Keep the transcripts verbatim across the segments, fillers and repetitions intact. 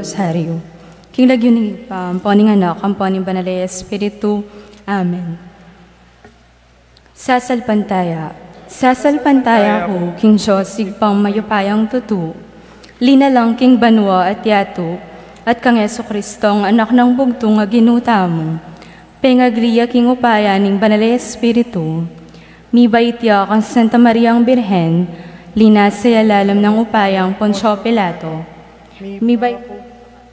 Rosario. King lagyu ning Ibpa, ampo ning Anak, ampo ning Banal a Espiritu. Amen. Sasalpantaya. Sasalpantaya ku king Dios Ibpang mayupayang tutu, linalang king banua at yatu, at kang Jesucristo, Anak nang bugtung a Ginu tamu, pengagli ya king upaya ning Banal a Espiritu, mibait ya kang Santa Mariang Birhen, linasa ya lalam nang upayang Poncio Pilato, mibait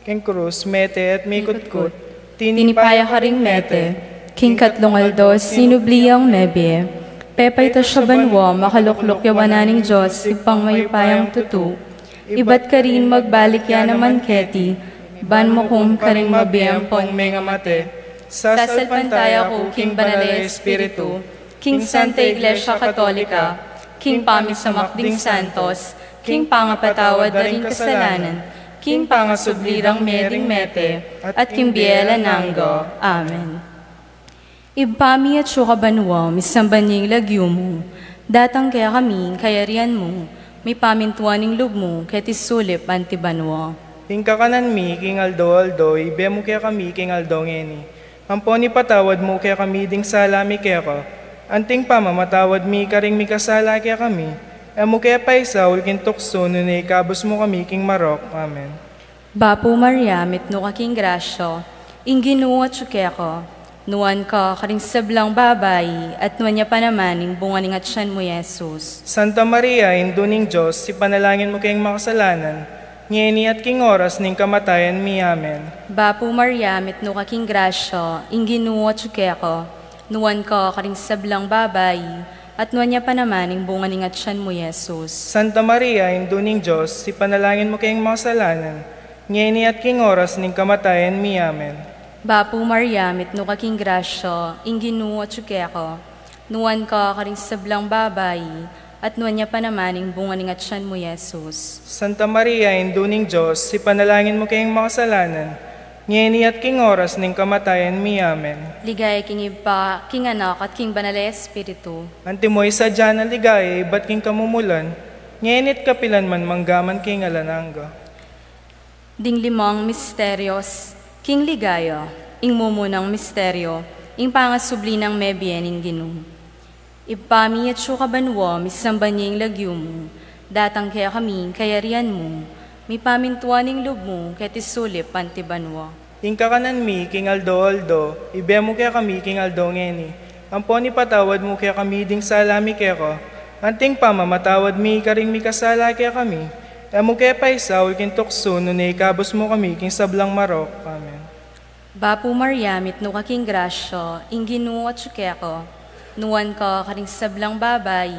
king krus, mete at mikutkut, tinipa ya karing mete, king katlung aldo sinubli yang mebie, pepaitas ya banua, makalukluk ya wanan ning Dios Ibpang mayupayang tutu, ibat karin magbalik ya naman keti, ban mukum karing mabie ampong mengamate. Sasalpantaya ku king Banal a Espiritu, king Santa Iglesia Katolika, king pamisamak ding santos, king pangapatawad da ring kasalanan, king pangasubli rang mie ding mete, at king bie alang angga. Amen. Ibpa mi atsu ka banua, misamban ya ing lagyu mu, datang kekami ing kayarian mu, mipamintuan ing lub mu keti sulip anti banua. Ing kakanan mi king aldo-aldo ibie mu kekami king aldo ngeni, ampon ipatawad mu kekami ding sala mi keka, anting pamamatawad mi karing mikasala kekami, e mu ke paisaul king tuksu, nune ikabus mu kami king marok. Amen. Bapu Maria, mitmu ka king grasya, ing Ginu atsu keka, nuan ka karing sablang babai, at nuan ya pa naman ing bunga ning atyan mu, Jesus. Santa Maria, Indu ning Dios, ipanalangin mu keng makasalanan, ngeni at king oras ning kamatayan mi. Amen. Bapu Maria, mitmu ka king grasya, ing Ginu atsu keka, nuan ka karing sablang babai, at nuan ya pa naman ing bunga ning atyan mu, Jesus. Santa Maria, Indu ning Dios, ipanalangin mu keng makasalanan, ngeni at king oras ning kamatayan mi. Amen. Bapu Maria, mitmu ka king grasya, ing Ginu atsu keka, nuan ka karing sablang babai, at nuan ya pa naman ing bunga ning atyan mu, Jesus. Santa Maria, Indu ning Dios, ipanalangin mu keng makasalanan, ngeni at king oras ning kamatayan mi. Amen. Ligaya king Ibpa, king Anak, at king Banal a Espiritu. Antimo ing sadya nang ligaya ibat king kamumulan, ngeni at kapilan man, mangga man king alang angga. Ding limang misterios king ligaya. Ing mumunang misterio, ing pangasubli nang mebie ning Ginu. Ibpa mi atsu ka banua, misamban ya ing lagyu mu, datang kekami ing kayarian mu, mipamintuan ing lub mu keti sulip anti banua. Ing kakanan mi king aldo-aldo ibie mu kekami king aldo ngeni, ampon ipatawad mu kekami ding sala mi keka, anting pamamatawad mi karing mikasala kekami, e mu ke paisaul king tuksu, nune ikabus mu kami king sablang marok. Amen. Bapu Maria, mitmu ka king grasya, ing Ginu atsu keka, nuan ka karing sablang babai,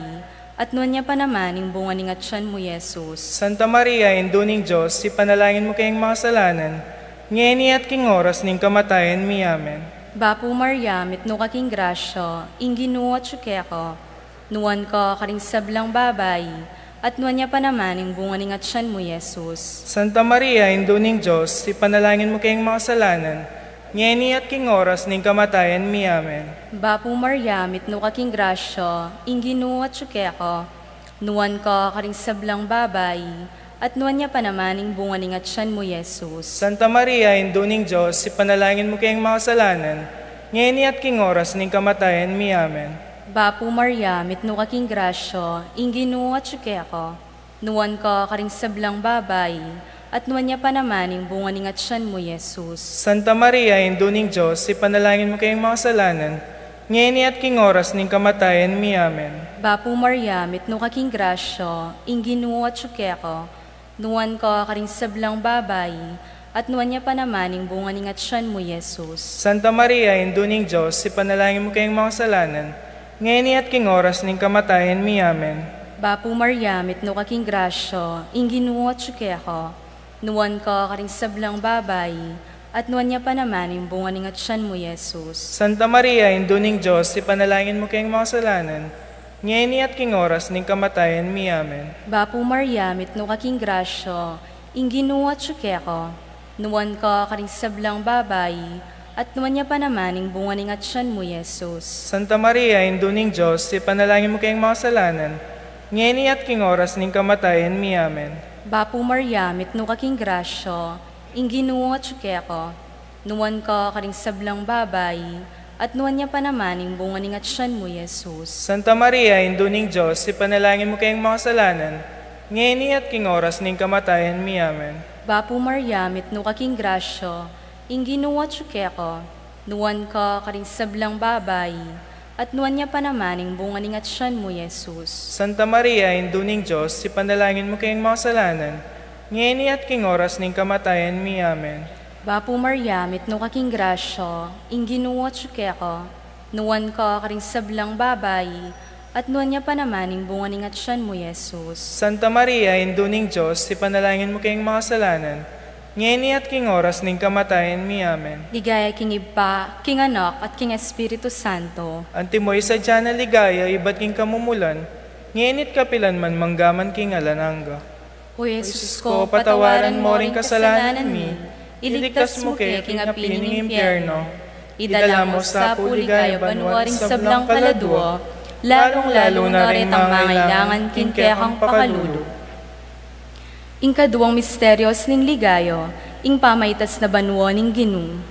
at nuan ya pa naman ing bunga ning atyan mu, Jesus. Santa Maria, Indu ning Dios, ipanalangin mu keng makasalanan, ngeni at king oras ning kamatayan mi. Amen. Bapu Maria, mitmu ka king grasya, ing Ginu atsu keka, nuan ka karing sablang babai, at nuan ya pa naman ing bunga ning atyan mu, Jesus. Santa Maria, Indu ning Dios, ipanalangin mu keng makasalanan, ngeni at king oras ning kamatayan mi. Amen. Bapu Maria, mitmu ka king grasya, ing Ginu atsu keka, nuan ka karing sablang babai, at nuan ya pa naman ing bunga ning atyan mu, Jesus. Santa Maria, Indu ning Dios, ipanalangin mu keng makasalanan, ngeni at king oras ning kamatayan mi. Amen. Bapu Maria, mitmu ka king grasya, ing Ginu atsu keka, nuan ka karing sablang babai, at nuan ya pa naman ing bunga ning atyan mu, Jesus. Santa Maria, Indu ning Dios, ipanalangin mu keng makasalanan, ngeni at king oras ning kamatayan mi. Amen. Bapu Maria, mitmu ka king grasya, ing Ginu atsu keka, nuan ka karing sablang babai, at nuan ya pa naman ing bunga ning atyan mu, Jesus. Santa Maria, Indu ning Dios, ipanalangin mu keng makasalanan, ngeni at king oras ning kamatayan mi. Amen. Bapu Maria, mitmu ka king grasya, ing Ginu atsu keka, nuan ka karing sablang babai, at nuan ya pa naman ing bunga ning atyan mu, Jesus. Santa Maria, Indu ning Dios, ipanalangin mu keng makasalanan, ngeni at king oras ning kamatayan mi. Amen. Bapu Maria, mitmu ka king grasya, ing Ginu atsu keka, nuan ka karing sablang babai, at nuan ya pa naman ing bunga ning atyan mu, Jesus. Santa Maria, Indu ning Dios, ipanalangin mu keng makasalanan, ngeni at king oras ning kamatayan mi. Amen. Bapu Maria, mitmu ka king grasya, Ing Ginu atyu keka, nuan ka karing sablang babai, at nuan ya pa naman ing bunga ning atyan mu, Jesus. Santa Maria, Indu ning Dios, ipanalangin mu keng makasalanan, ngeni at king oras ning kamatayan mi. Amen. Bapu Maria, mitmu ka king grasya, ing Ginu atyu keka, nuan ka karing sablang babai, at nuan ya pa naman ing bunga ning atyan mu, Jesus. Santa Maria, Indu ning Dios, ipanalangin mu keng makasalanan, ngeni at king oras ning kamatayan mi. Amen. Bapu Maria, mitmu ka king grasya, ing Ginu atyu keka, nuan ka karing sablang babai, at nuan ya pa naman ing bunga ning atyan mu, Jesus. Santa Maria, Indu ning Dios, ipanalangin mu keng makasalanan, ngeni at king oras ning kamatayan mi. Amen. Ligaya king Ibpa, king Anak, at king Espiritu Santo. Antimo ing sadya nang ligaya ibat king kamumulan, ngeni at kapilan man, mangga man king alang angga. O Jesus ko, patawaran mo ring kasalanan mi, iligtas mu ke king api ning impyerno, idala mu sa pu king ligaya banua ring sablang kaladua, lalung-lalu na retang mangailangan king kekang pakalulu. Ing kaduang misteryos ning ligaya, ing pamaitas na banua ning Ginu.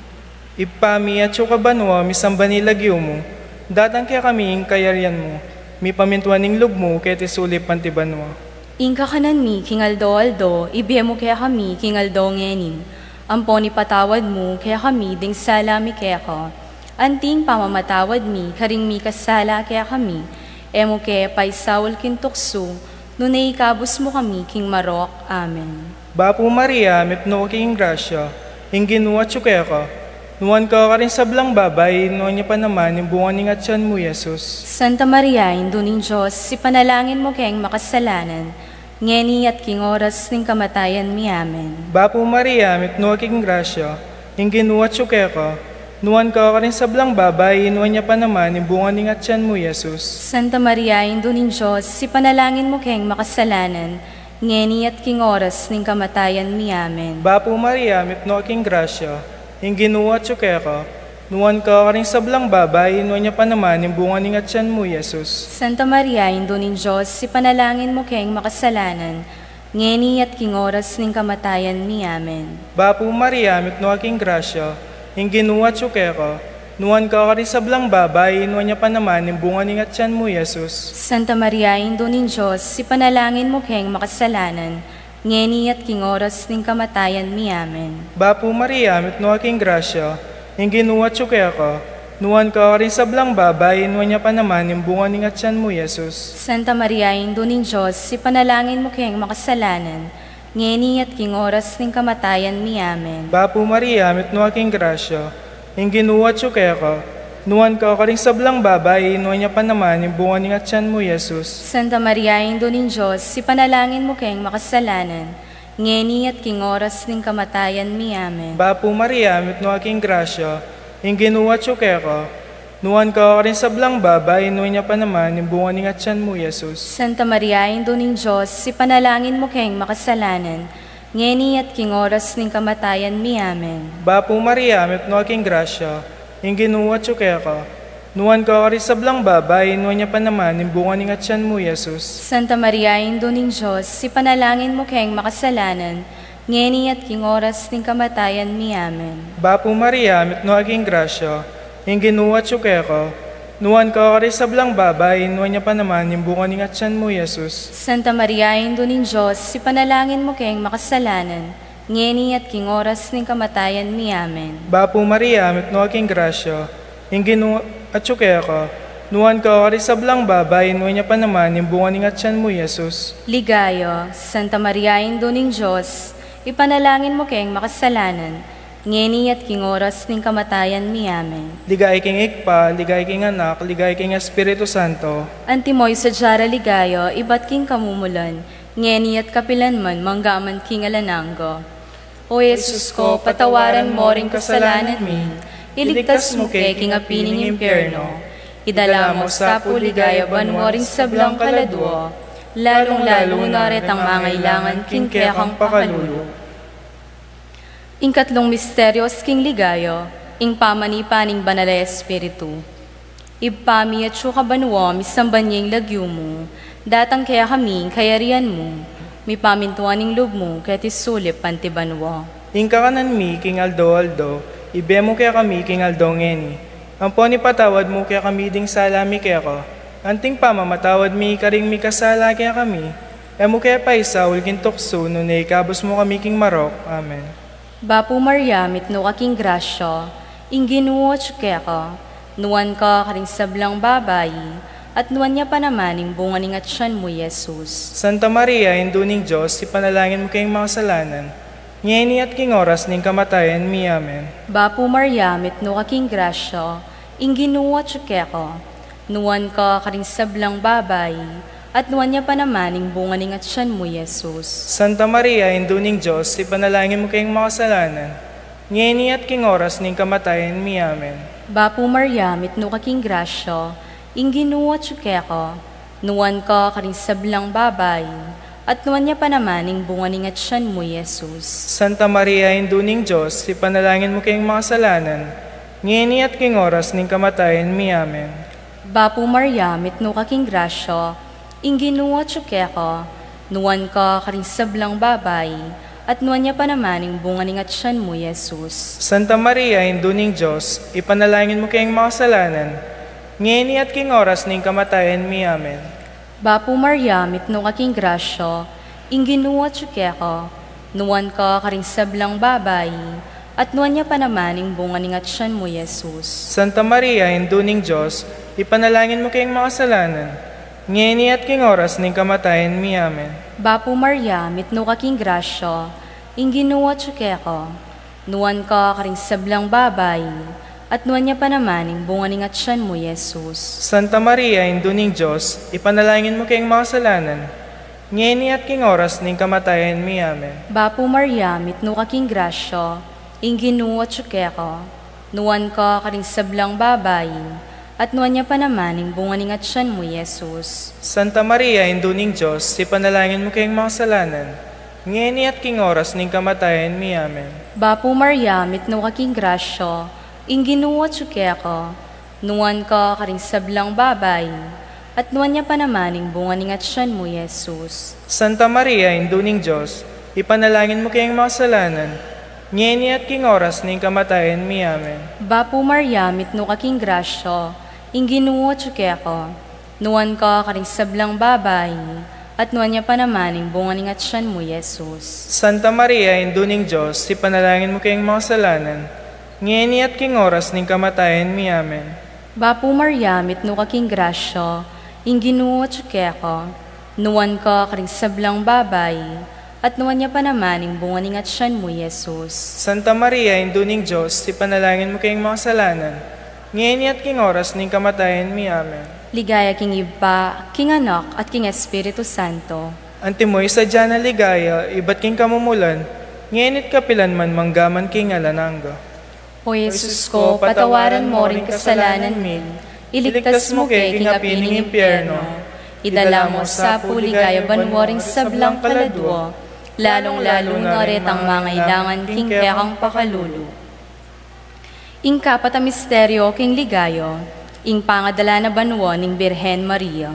Ibpa mi, atyu ka banua, misamban ya ing lagyu mu, datang kekami ing kayarian mu, mipamintuan ing lub mu keti sulip anti banua. Ing kakanan mi king aldo-aldo, ibie mu kekami king aldo ngeni. Ampon ipatawad mu kekami ding sala mi keka, anti ing pamamatawad mi karing mikasala kekami. E mu ke paisaul king tuksu, nune ikabus mu kami king marok. Amen. Bapu Maria, mipnu ka king grasya, ing Ginu atyu keka, nuan ka karing sablang babai, nuan ya pa naman ing bunga ning atyan mu, Jesus. Santa Maria, Indu ning Dios, ipanalangin mu keng makasalanan, ngeni at king oras ning kamatayan mi. Amen. Bapu Maria, mipnu ka king grasya, ing Ginu atyu keka, nuan ka karing sablang babai, nuan ya pa naman ing bunga ning atyan mu, Jesus. Santa Maria, Indu ning Dios, ipanalangin mu keng makasalanan, ngeni at king oras ning kamatayan mi. Amen. Bapu Maria, mipnu ka king grasya, ing Ginu atyu keka, nuan ka karing sablang babai, nuan ya pa naman ing bunga ning atyan mu, Jesus. Santa Maria, Indu ning Dios, ipanalangin mu keng makasalanan, ngeni at king oras ning kamatayan mi. Amen. Bapu Maria, mipnu ka king grasya, ing Ginu atyu keka, nuan ka karing sablang babai, nuan ya pa naman ing bunga ning atyan mu, Jesus. Santa Maria, Indu ning Dios, ipanalangin mu keng makasalanan, ngeni at king oras ning kamatayan mi. Amen. Bapu Maria, mipnu ka king grasya, ing Ginu atyu keka, nuan ka karing sablang babai, nuan ya pa naman ing bunga ning atyan mu, Jesus. Santa Maria, Indu ning Dios, ipanalangin mu keng makasalanan, ngeni at king oras ning kamatayan mi. Amen. Bapu Maria, mipnu ka king grasya, ing Ginu atyu keka, nuan ka karing sablang babai, nuan ya pa naman ing bunga ning atyan mu, Jesus. Santa Maria, Indu ning Dios, ipanalangin mu keng makasalanan, ngeni at king oras ning kamatayan mi. Amen. Bapu Maria, mipnu ka king grasya, ing Ginu atyu keka, nuan ka karing sablang babai, nuan ya pa naman ing bunga ning atyan mu, Jesus. Santa Maria, Indu ning Dios, ipanalangin mu keng makasalanan, ngeni at king oras ning kamatayan mi. Amen. Bapu Maria, mipnu ka king grasya, ing Ginu atyu keka, nuan ka karing sablang babai, nuan ya pa naman ing bunga ning atyan mu, Jesus. Santa Maria, Indu ning Dios, ipanalangin mu keng makasalanan, ngeni at king oras ning kamatayan mi. Amen. Bapu Maria, mipnu ka king grasya, ing Ginu atyu keka, nuan ka karing sablang babai, nuan ya pa naman ing bunga ning atyan mu, Jesus. Santa Maria, Indu ning Dios, ipanalangin mu keng makasalanan, ngeni at king oras ning kamatayan mi. Amen. Bapu Maria, mipnu ka king grasya, ing Ginu atyu keka, nuan ka karing sablang babai, nuan ya pa naman ing bunga ning atyan mu, Jesus. Ligaya, Santa Maria, Indu ning Dios, ipanalangin mu keng makasalanan, ngeni at king oras ning kamatayan mi. Amen. Ligaya king Ibpa, ligaya king Anak, ligaya king Espiritu Santo. Antimo ing sadya rang ligaya ibat king kamumulan, ngeni at kapilan man, mangga man king alang angga. O Jesus ko, patawaran mo ring kasalanan mi, iligtas mu ke king api ning impyerno, idala mu sa pu king ligaya banua ring sablang kaladua, lalung-lalu na retang mangailangan king kekang pakalulu. Ing katlung misteryos king ligaya, ing pamanipa ning Banal a Espiritu. Ibpa mi, atsu ka banua, misamban ya ing lagyu mu, datang kekami ing kayarian mu, mipamintuan ing lub mu keti sulip anti banua. Ing kakanan mi king aldo-aldo, ibie mu kekami king aldo ngeni. Ampon ipatawad mu kekami ding sala mi keka, anting pamamatawad mi karing mikasala kekami. E mu ke paisaul king tuksu, nune ikabus mu kami king marok. Amen. Bapu Maria, mitmu ka king grasya, ing Ginu atyu keka, nuan ka karing sablang babai, at nuan ya pa naman ing bunga ning atyan mu, Jesus. Santa Maria, Indu ning Dios, ipanalangin mu keng makasalanan, ngeni at king oras ning kamatayan mi. Amen. Bapu Maria, mitmu ka king grasya, ing Ginu atyu keka, nuan ka karing sablang babai, at nuan ya pa naman ing bunga ning atyan mu, Jesus. Santa Maria, Indu ning Dios, ipanalangin mu keng makasalanan, ngeni at king oras ning kamatayan mi. Amen. Bapu Maria, mitmu ka king grasya, ing Ginu atyu keka, nuan ka karing sablang babai, at nuan ya pa naman ing bunga ning atyan mu, Jesus. Santa Maria, Indu ning Dios, ipanalangin mu keng makasalanan, ngeni at king oras ning kamatayan mi. Amen. Bapu Maria, mitmu ka king grasya, ing Ginu atyu keka, nuan ka karing sablang babai, at nuan ya pa naman ing bunga ning atyan mu, Jesus. Santa Maria, Indu ning Dios, ipanalangin mu keng makasalanan, ngeni at king oras ning kamatayan mi. Amen. Bapu Maria, mitmu ka king grasya, ing Ginu atyu keka, nuan ka karing sablang babai, at nuan ya pa naman ing bunga ning atyan mu, Jesus. Santa Maria, Indu ning Dios, ipanalangin mu keng makasalanan, ngeni at king oras ning kamatayan mi. Amen. Bapu Maria, mitmu ka king grasya, ing Ginu atyu keka, nuan ka karing sablang babai, at nuan ya pa naman ing bunga ning atyan mu, Jesus. Santa Maria, Indu ning Dios, ipanalangin mu keng makasalanan, ngeni at king oras ning kamatayan mi. Amen. Bapu Maria, mitmu ka king grasya, ing Ginu atyu keka, nuan ka karing sablang babai, at nuan ya pa naman ing bunga ning atyan mu, Jesus. Santa Maria, Indu ning Dios, ipanalangin mu keng makasalanan, ngeni at king oras ning kamatayan mi. Amen. Bapu Maria, mitmu ka king grasya, ing Ginu atyu keka, nuan ka karing sablang babai, at nuan ya pa naman ing bunga ning atyan mu, Jesus. Santa Maria, Indu ning Dios, ipanalangin mu keng makasalanan, ngeni at king oras ning kamatayan mi. Amen. Bapu Maria, mitmu ka king grasya, ing Ginu atyu keka, nuan ka karing sablang babai, at nuan ya pa naman ing bunga ning atyan mu, Jesus. Santa Maria, Indu ning Dios, ipanalangin mu keng makasalanan, ngeni at king oras ning kamatayan mi. Amen. Bapu Maria, mitmu ka king grasya, ing Ginu atyu keka, nuan ka karing sablang babai, at nuan ya pa naman ing bunga ning atyan mu, Jesus. Santa Maria, Indu ning Dios, ipanalangin mu keng makasalanan, ngeni at king oras ning kamatayan mi. Amen. Ligaya king Ibpa, king Anak, at king Espiritu Santo. Antimo ing sadya nang ligaya, ibat king kamumulan, ngeni at kapilan man, mangga man king alang angga. O Jesus ko, patawaran mo ring kasalanan mi, iligtas mu ke king api ning impyerno, idala mo sa pu king ligaya banua ring sablang kaladua, lalung-lalu na retang mangailangan king kekang pakalulu. Ing kapat a misteryo king ligaya, ing pangadala na banua ning Birhen Maria.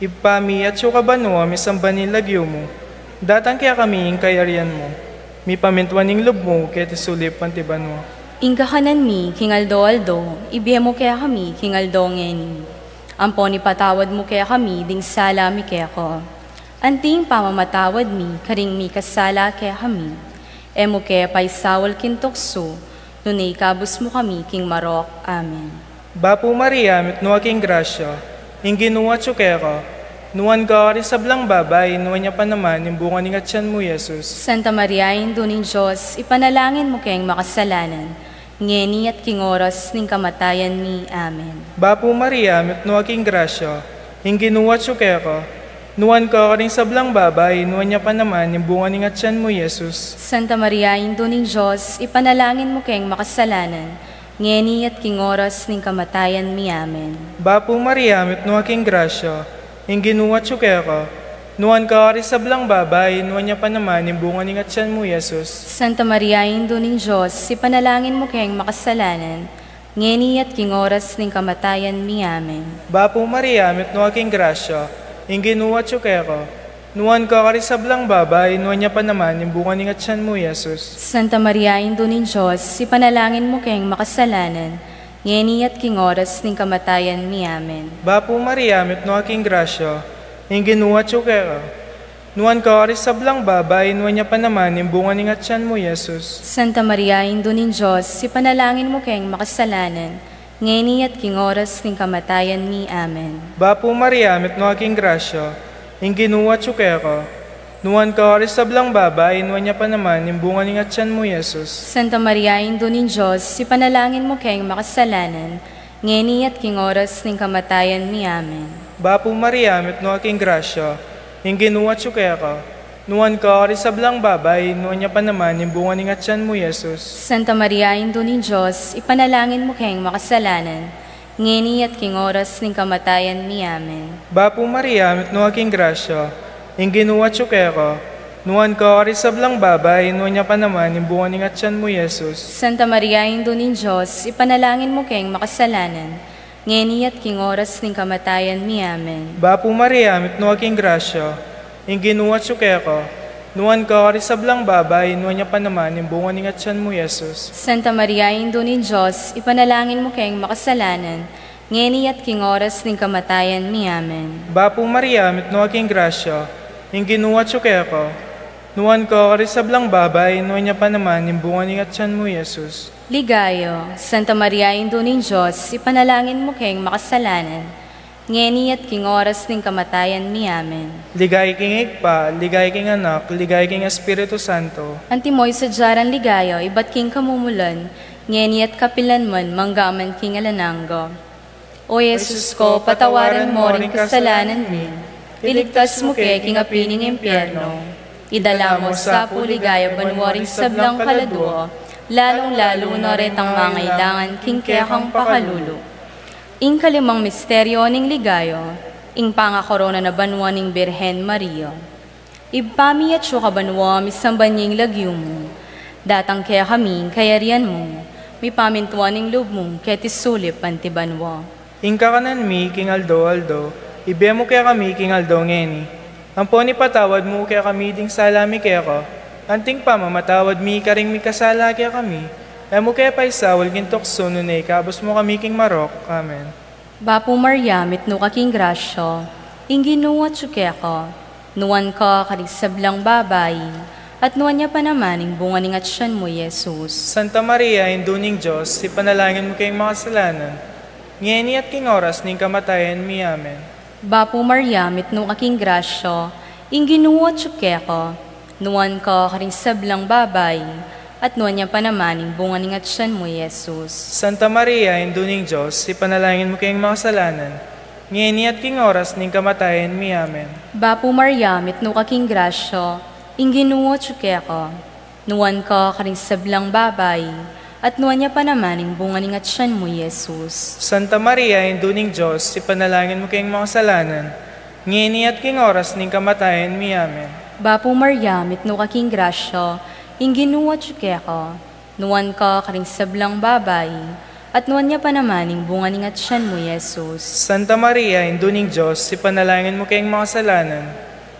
Ibpa mi, atsu ka banua, misamban ing lagyu mu, datang kekami ing kayarian mu, mipamintuan ing lub mu keti sulip anti banua. Ing kakanan mi king aldo-aldo, ibie mu kekami king aldo ngeni. Ampon ipatawad mu kekami ding sala mi keka, anti ing pamamatawad mi karing mikasala kekami. E mu ke paisaul king tuksu, nune ikabus mu kami king marok. Amen. Bapu Maria, mitmu ka king grasya, ing Ginu atsu keka, nuan ka karing sablang babai, nuan ya pa naman ing bunga ning atyan mu, Jesus. Santa Maria, Indu ning Dios, ipanalangin mu keng makasalanan, ngeni at king oras ning kamatayan mi. Amen. Bapu Maria, mitmu ka king grasya, ing Ginu atsu keka, nuan ka karing sablang babai, nuan ya pa naman ing bunga ning atyan mu, Jesus. Santa Maria, Indu ning Dios, ipanalangin mu keng makasalanan, ngeni at king oras ning kamatayan mi. Amen. Bapu Maria, mitmu ka king grasya, ing Ginu atsu keka, nuan ka karing sablang babai, nuan ya pa naman ing bunga ning atyan mu, Jesus. Santa Maria, Indu ning Dios, ipanalangin mu keng makasalanan, ngeni at king oras ning kamatayan mi. Amen. Bapu Maria, mitmu ka king grasya, ing Ginu atsu keka, Nuan ka karing sablang babai, nuan ya pa naman ing bunga ning atyan mu, Jesus. Santa Maria, Indu ning Dios, ipanalangin mu keng makasalanan, ngeni at king oras ning kamatayan mi. Amen. Bapu Maria, mitmu ka king grasya, ing Ginu atyu keka. Nuan ka karing sablang babai, nuan ya pa naman ing bunga ning atyan mu, Jesus. Santa Maria, Indu ning Dios, ipanalangin mu keng makasalanan, ngeni at king oras ning kamatayan mi. Amen. Bapu Maria, mitmu ka king grasya, ing Ginu atyu keka. Nuan ka karing sablang babai, nuan ya pa naman ing bunga ning atyan mu, Jesus. Santa Maria, Indu ning Dios, ipanalangin mu keng makasalanan, ngeni at king oras ning kamatayan mi. Amen. Bapu Maria, mitmu ka king grasya, ing Ginu atyu keka. Nuan ka karing sablang babai, nuan ya pa naman ing bunga ning atyan mu, Jesus. Santa Maria, Indu ning Dios, ipanalangin mu keng makasalanan, ngeni at king oras ning kamatayan mi. Amen. Bapu Maria, mitmu ka king grasya, ing Ginu atyu keka. Nuan ka karing sablang babai, nuan ya pa naman ing bunga ning atyan mu, Jesus. Santa Maria, Indu ning Dios, ipanalangin mu keng makasalanan, ngeni at king oras ning kamatayan mi. Amen. Bapu Maria, mitmu ka king grasya, ing Ginu atyu keka. Nuan ka karing sablang babai, nuan ya pa naman ing bunga ning atyan mu, Jesus. Santa Maria, Indu ning Dios, ipanalangin mu keng makasalanan, ngeni at king oras ning kamatayan mi. Amen. Bapu Maria, mitmu ka king grasya, ing Ginu atyu keka. Nuan ka karing sablang babai, nuan ya pa naman ing bunga ning atyan mu, Jesus. Ligaya, Santa Maria, Indu ning Dios, ipanalangin mu keng makasalanan, ngeni at king oras ning kamatayan mi. Amen. Ligaya king Ibpa, ligaya king Anak, ligaya king Espiritu Santo. Antimo ing sadya rang ligaya, ibat king kamumulan, ngeni at kapilan man, mangga man king alang angga. O Jesus ko, patawaran mo ring kasalanan mi, iligtas mu ke king api ning impyerno, idala mu sa pu king ligaya banua ring sablang kaladua, lalung-lalu na retang mangailangan king kekang pakalulu. Ing kalimang misteryo ning ligaya, ing pangakorona na banua ning Birhen Maria. Ibpa mi atsu ka banua, misamban ya ing lagyu mu. Datang kekami ing kayarian mu, mipamintuan ing lub mu keti sulip anti banua. Ing kakanan mi king aldo-aldo, ibie mu kekami king aldo ngeni. Ampon ipatawad mu kekami ding sala mi keka, anti ing pamamatawad mi karing mikasala kekami. E mu ke paisaul king tuksu, nune ikabus mu kami king marok. Amen. Bapu Maria, mitmu ka king grasya, ing Ginu atyu keka. Nuan ka karing sablang babai, at nuan ya pa naman ing bunga ning atyan mu, Jesus. Santa Maria, Indu ning Dios, ipanalangin mu keng makasalanan, ngeni at king oras ning kamatayan mi. Amen. Bapu Maria, mitmu ka king grasya, ing Ginu atyu keka. Nuan ka karing sablang babai, at nuan ya pa naman ing bunga ning atyan mu, Jesus. Santa Maria, Indu ning Dios, ipanalangin mu keng makasalanan, ngeni at king oras ning kamatayan mi. Amen. Bapu Maria, mitmu ka king grasya, ing Ginu atyu keka. Nuan ka karing sablang babai, at nuan ya pa naman ing bunga ning atyan mu, Jesus. Santa Maria, Indu ning Dios, ipanalangin mu keng makasalanan, ngeni at king oras ning kamatayan mi. Amen. Bapu Maria, mitmu ka king grasya, ing Ginu atyu keka. Nuan ka karing sablang babai, at nuan ya pa naman ing bunga ning atyan mu, Jesus. Santa Maria, Indu ning Dios, ipanalangin mu keng makasalanan,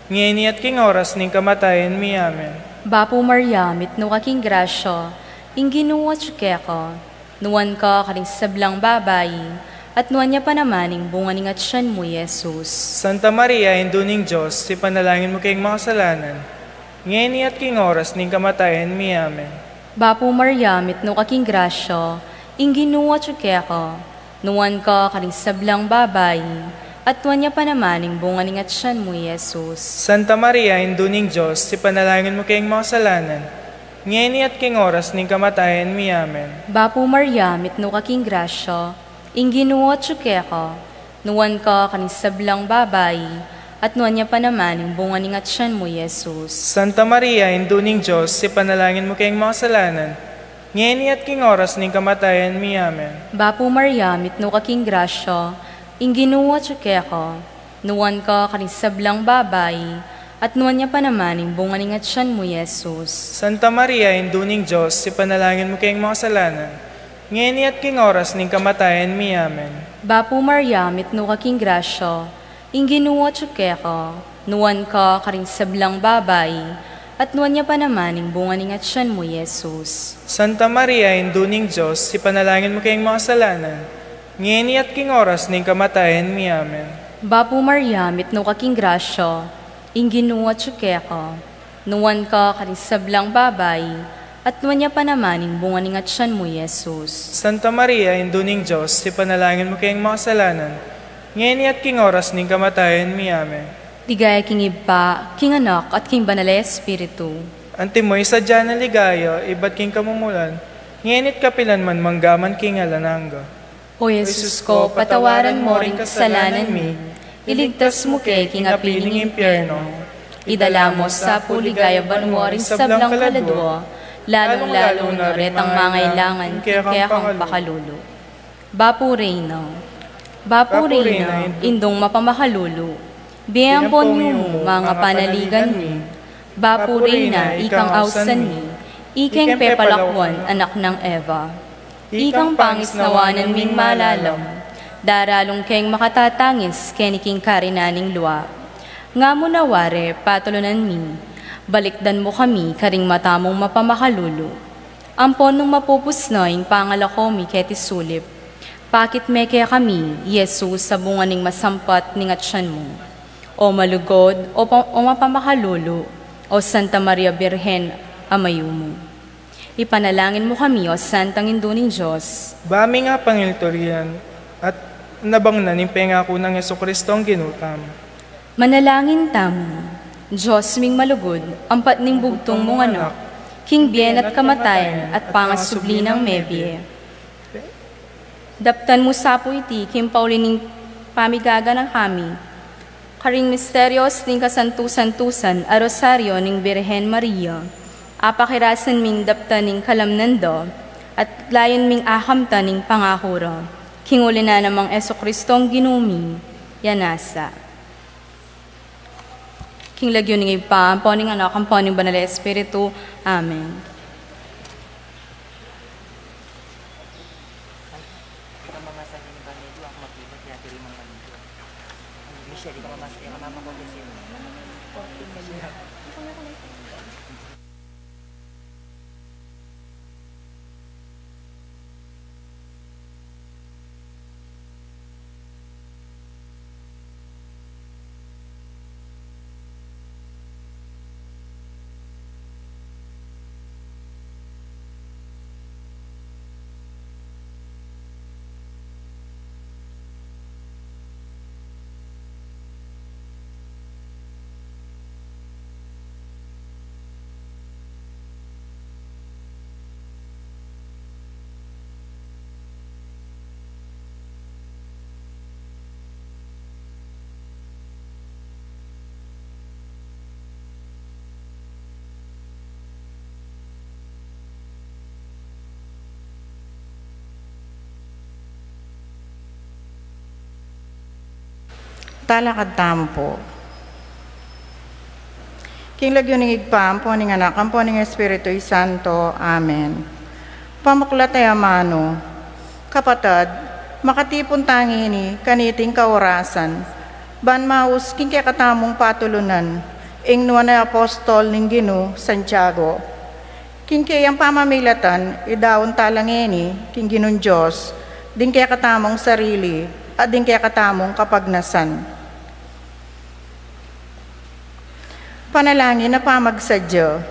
ngeni at king oras ning kamatayan mi. Amen. Bapu Maria, mitmu ka king grasya, ing Ginu atyu keka. Nuan ka karing sablang babai, at nuan ya pa naman ing bunga ning atyan mu, Jesus. Santa Maria, Indu ning Dios, ipanalangin mu keng makasalanan, ngeni at king oras ning kamatayan mi. Amen. Bapu Maria, mitmu ka king grasya, ing Ginu atyu keka. Nuan ka karing sablang babai, at nuan ya pa naman ing bunga ning atyan mu, Jesus. Santa Maria, Indu ning Dios, ipanalangin mu keng makasalanan, ngeni at king oras ning kamatayan mi. Amen. Bapu Maria, mitmu ka king grasya, ing Ginu atyu keka. Nuan ka karing sablang babai, at nuan ya pa naman ing bunga ning atyan mu, Jesus. Santa Maria, Indu ning Dios, ipanalangin mu keng makasalanan, ngeni at king oras ning kamatayan mi. Amen. Bapu Maria, mitmu ka king grasya, ing Ginu atyu keka. Nuan ka karing sablang babai, at nuan ya pa naman ing bunga ning atyan mu, Jesus. Santa Maria, Indu ning Dios, ipanalangin mu keng makasalanan, ngeni at king oras ning kamatayan mi. Amen. Bapu Maria, mitmu ka king grasya, ing Ginu atyu keka. Nuan ka karing sablang babai, at nuan ya pa naman ing bunga ning atyan mu, Jesus. Santa Maria, Indu ning Dios, ipanalangin mu keng makasalanan, ngeni at king oras ning kamatayan mi. Amen. Bapu Maria, mitmu ka king grasya, ing Ginu atyu keka. Nuan ka karing sablang babai, at nuan ya pa naman ing bunga ning atyan mu, Jesus. Santa Maria, Indu ning Dios, ipanalangin mu keng makasalanan, ngeni at king oras ning kamatayan mi. Amen. Ligaya king Ibpa, king Anak, at king Banal a Espiritu. Antimo ing sadya nang ligaya, ibat king kamumulan, ngeni at kapilan man, mangga man king alang angga. O Jesus ko, patawaran mo ring kasalanan mi, iligtas mu ke king api ning impyerno, idala mo sa pu king ligaya banua ring sablang kaladua, lalung-lalu na retang mangailangan king kekang pakalulu. Bapu Reyna, Bapu Reyna, Indung mapamakalulu, bie ampon mu mu manga panaligan mi. Bapu Reyna, ikang ausan mi, ikeng pepalakuan anak nang Eva. Ikang pangisnawanan ming malalam, daralung keng makatatangis keni king karinan ning lua. Nga mu na wari, patulunan mi, balikdan mu kami karing mata mung mapamakalulu. Ampon nung mapupus na ing pangalako mi keti sulip, pakit me kekami i Jesus a bunga ning masampat ning atyan mu. O malugud, o, pa, o mapamakalulu, o Santa Maria Birhen a mayumu. Ipanalangin mu kami, o Santang Indu ning Dios. Ba mi nga pangilturian at nabang na ning pengaku nang Jesucristo ang Ginu tamu. Manalangin tamu. Dios ming malugud, ampat ning bugtung mung anak, king bie na at kamatayan at pangasubli nang mebie. Daptan mu sa pu iti king pauli ning pamigaganaka mi karing misterios ning kasantu-santusan a Rosario ning Birhen Maria, apakirasan ming daptan ing kalamnan da, at layun ming akamtan ing pangaku ra, king uli na namang Jesucristong Ginu mi. Ya nasa. King lagyu ning Ibpa, ampo ning Anak, ampo ning Banal a Espiritu. Amen. Talakad tamu pu. King lagyu ning Ibpa, ampo ning Anak, ampo ning Espiritu Santo. Amen. Pamuklat a amanu. Kapatad, makatipun ta ngeni kaniting kaorasan ban maus king kekatamung patulunan ing nuan a apostol ning Ginu, Santiago. King keyang pamamilatan, idaun tala ngeni king Ginung Dios ding kekatamung sarili at ding kekatamung kapagnasan. Panalangin a pamagsadya.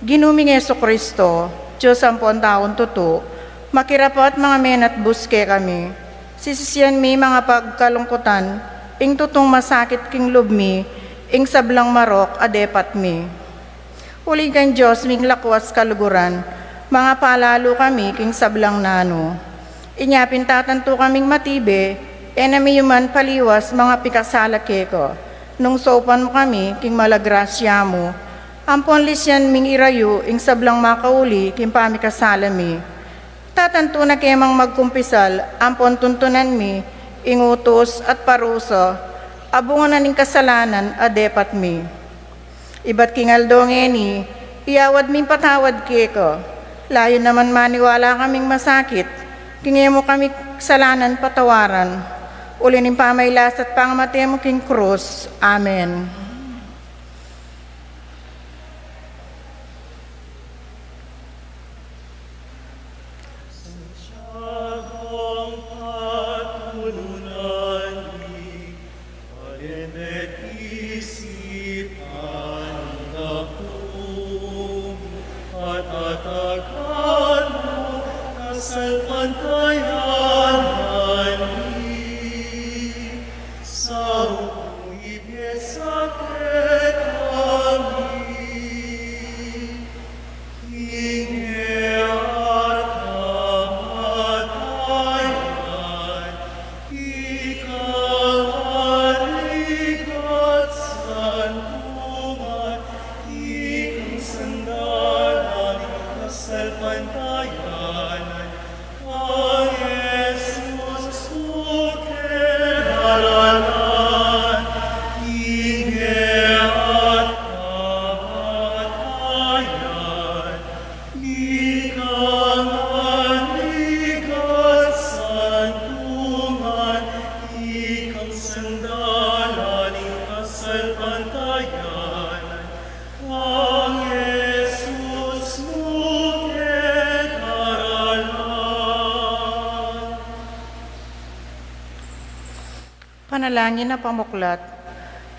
Ginu ming Jesucristo, Dios ampon taung tutu, makirapat mangamen at bus kekami. Sisisian mi mangapagkalungkutan ing tutung masakit king lub mi, ing sablang marok a depat mi. Uling kang Dios ming lakuas kaluguran, mangapalalu kami king sablang nanu. Inya pin tatantu kaming matibe, e na mi yuman paliwas mangapikasala keka. Nung saupan mu kami king mala grasya mu, ampon lisian ming irayu ing sablang makauli king pamikasala mi. Tatantu na kemang magkumpisal, ampon tuntunan mi ing utus at parusa a bunga na ning kasalanan a depat mi. Ibat king aldo ngeni, iawad ming patawad keka. Layun naman maniwala kaming masakit king e mu kami kasalanan patawaran, uli ning pamailas at pangamate mu king krus. Amen. Benedicit anima tuum, at atagalu kasalpantayanan mi, sau mung ibie sa kekami ing e at kamatayan, ika ngan ika santuman, ika sandalan ning kasalpantayanan, a Jesus, ika e at kamatayan, ika ngan ika santuman, ika sandalan ning kasalpantayanan, a Jesus, ika e at kamatayan. Panalangin a pamuklat.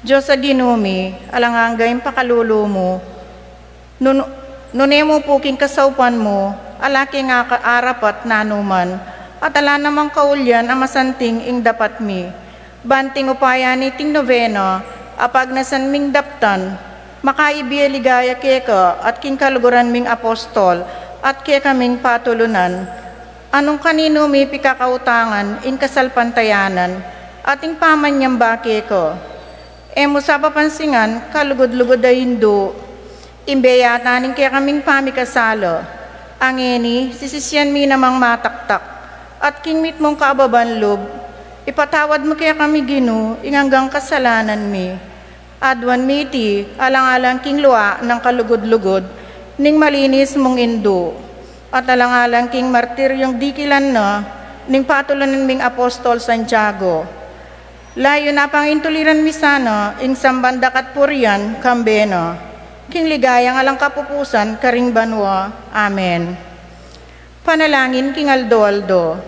Dios a Ginu mi, alang angga ing pakalulu mu, nun-, nune mu pu king kasaupan mu, ala keng aka-, arapat nanuman, at ala namang kaulian a masanting ing dapat mi. Ban king upaya niting novena, a pagnasan ming daptan, makaibie ligaya keka, at king kaluguran ming apostol, at kekaming patulunan, a nung kaninu mi pikakautangan ing kasalpantayanan at ing pamanyamba keka, e mu sa papansingan kalugud-lugud a indu, imbe yata ning kekaming pamikasala. A ngeni, sisisian mi namang mataktak, at king mitmung kaababan lub, ipatawad mu kekami, Ginu, ing anggang kasalanan mi. Aduan mi iti alang-alang king lua nang kalugud-lugud ning malinis mung indu, at alang-alang king martiryung dikilan na ning patulunan ming apostol Santiago. Layun a pangintuliran mi sana ing samban dakat purian kambe na, king ligayang alang kapupusan karing banua. Amen. Panalangin king aldo-aldo.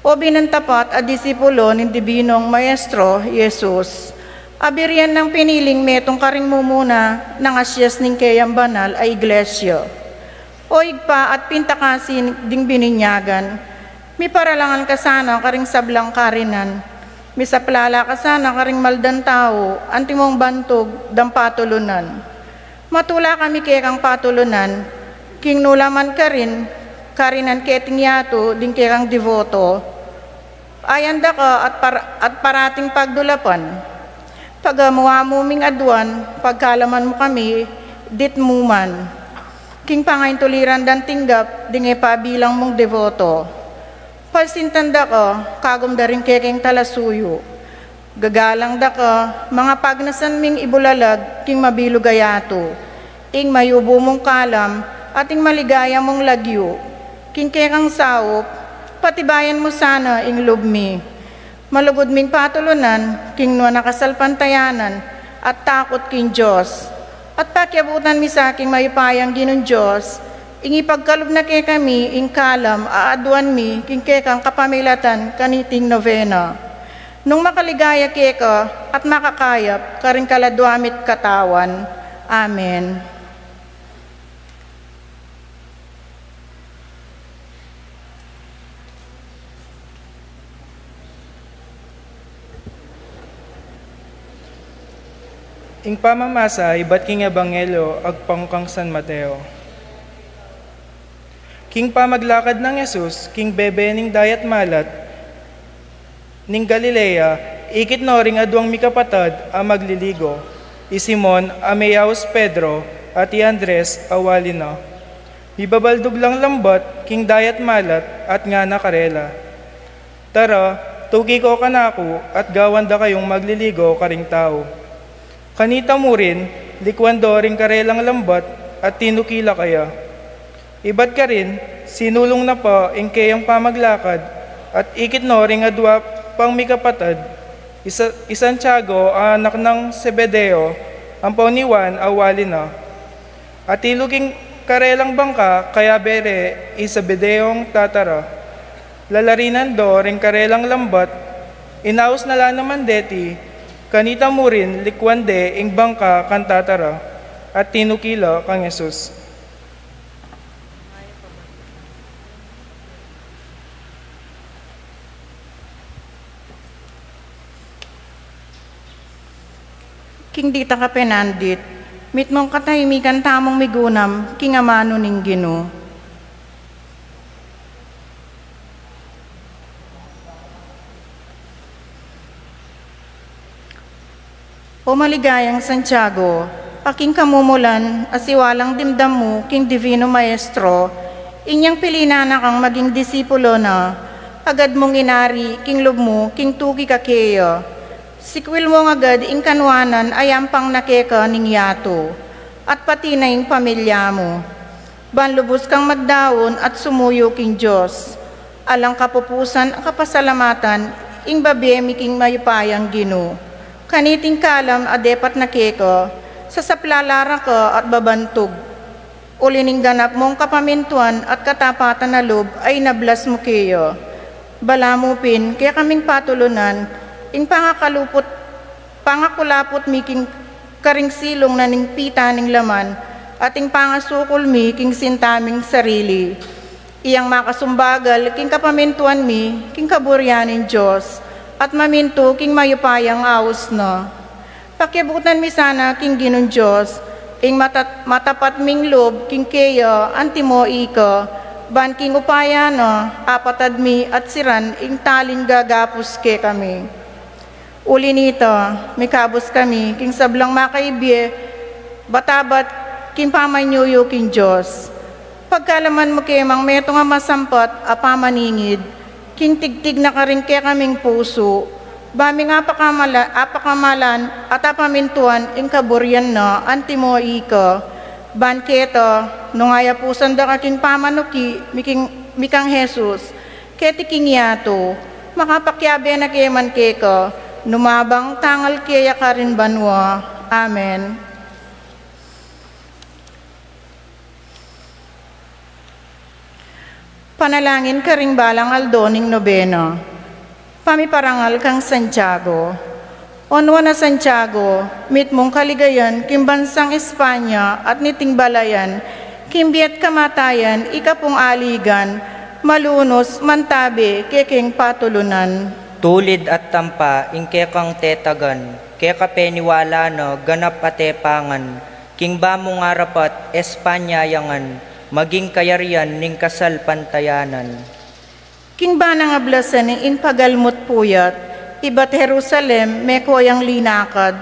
O binan tapat a disipulo ning Dibinong Maestro Jesus, a birian nang piniling metung karing mumuna nang asias ning keyang banal a Iglesia. O Ibpa at pintakasi ding bininyagan, miparalangan ka sana karing sablang karinan, misaplala ka sana karing maldan tau, antimong bantug dang patulunan. Matula kami kekang patulunan, king nu la man karin, karinan keting yatu ding kekang deboto. Ayan da ka at par-, at parating pagdulapan. Pagamu-amu ming aduan, pagkalaman mu kami, dit mu man. King pangaintuliran dang tinggap ding e pabilang mung deboto. Palsintan da ka, kagum da ring kekeng talasuyu. Gagalang da ka, mangapagnasan ming ibulalag king mabilug a yatu, ing mayubu mung kalam, at ing maligaya mung lagyu. King kekang saup, patibayan mu sana ing lub mi. Malugud ming patulunan, king nuan a kasalpantayanan, at takut king Dios. At pakiabutan mi sa king mayupayang Ginung Dios, ing ipagkalub na kekami ing kalam a aduan mi king kekang kapamilatan kaniting novena. Nung makaligaya keka at makakayap karing kaladua mit katawan. Amen. Ing pamamasa ibat king Ebanghelyo agpang kang San Mateo. King pamaglakad nang Jesus king bebe ning dayat malat ning Galilea, ikit no ring aduang mikapatad a magliligo, i Simon a meyaus Pedro at i Andres a wali na. Mibabaldug lang lambat king dayat malat at ngana karela, "Tara, tuki ko kanaku at gawan da kayung magliligo karing tau." Kanita murin, likuan do ring karelang lambat at tinuki la kaya. Ibat karin, sinulung na pa ing keyang pamaglakad at ikit no ring adua pang mikapatad, i Sa-, i Santiago a anak nang Zebedeo, ampon i Juan a wali na. Atilu king karelang bangka kayabe re i Zebedeong tatara. Lalarinan do ring karelang lambat, inaus na la naman deti Kanita murin likuan de ing bangka kang tata ra, at tinuki la kang Jesus. King dita kapenandit, mitmung katahimikan tamung migunam king amanu ning Ginu. O maligayang Santiago, a king kamumulan asiwalang dimdam mu king Divino Maestro, inyang pilinan na kang maging disipulo na, agad mung inari king lub mu king tuki ka keya. Sikwil mung agad ing kanuanan a yampang na keka ning yatu, at pati na ing pamilya mu. Ban lubus kang magdaun at sumuyu king Dios. Alang kapupusan a kapasalamatan ing babie mi king mayupayang Ginu. Kaniting kalam a depat na keka, sasaplalan da ka at babantug. Uli ning ganap mung kapamintuan at katapatan a lub a inablas mu keya. Balamu pin kekaming patulunan ing pangakaluput, pangakulaput mi king karing silung na ning pita ning laman, at ing pangasukul mi king sinta ming sarili. Iyang makasumbagal king kapamintuan mi king kaburian ning Dios, at mamintu king mayupayang aus na. Pakiabutan mi sana king Ginung Dios ing matat-, matapat ming lub king keya antimo ika, ban king upaya na apatad mi at siran ing taling gagapus kekami. Uli nita, mikabus kami king sablang makaibie, batabat king pamanyuyu king Dios. Pagkalaman mu ke mang metung a masampat a pamaningid king tigtig na karing kekaming pusu, ba ming apakamala-, apakamalan at apamintuan ing kaburian na antimo ika, ban keta, nung ayapusan da ka king pamanuki mi king, mi kang Jesus, keti king yatu, makapakiabe na ke man keka, nu man bang tangal keya karin banua. Amen. Panalangin karing balang aldo ning nobena. Pamiparangal kang Santiago. O nuan a Santiago, mitmung kaligayan king bansang Espanya at niting balayan, king bie at kamatayan ika pung aligan, malunus mantabe kekeng patulunan. Tulid at tampa ing kekang tetagan, keka peniwala na ganap a tepangan, king ba mung arapat Espanya ya ngan, maging kayarian ning kasalpantayanan. King ba nang ablasan ing pagalmut puyat, ibat Jerusalem meko yang linakad,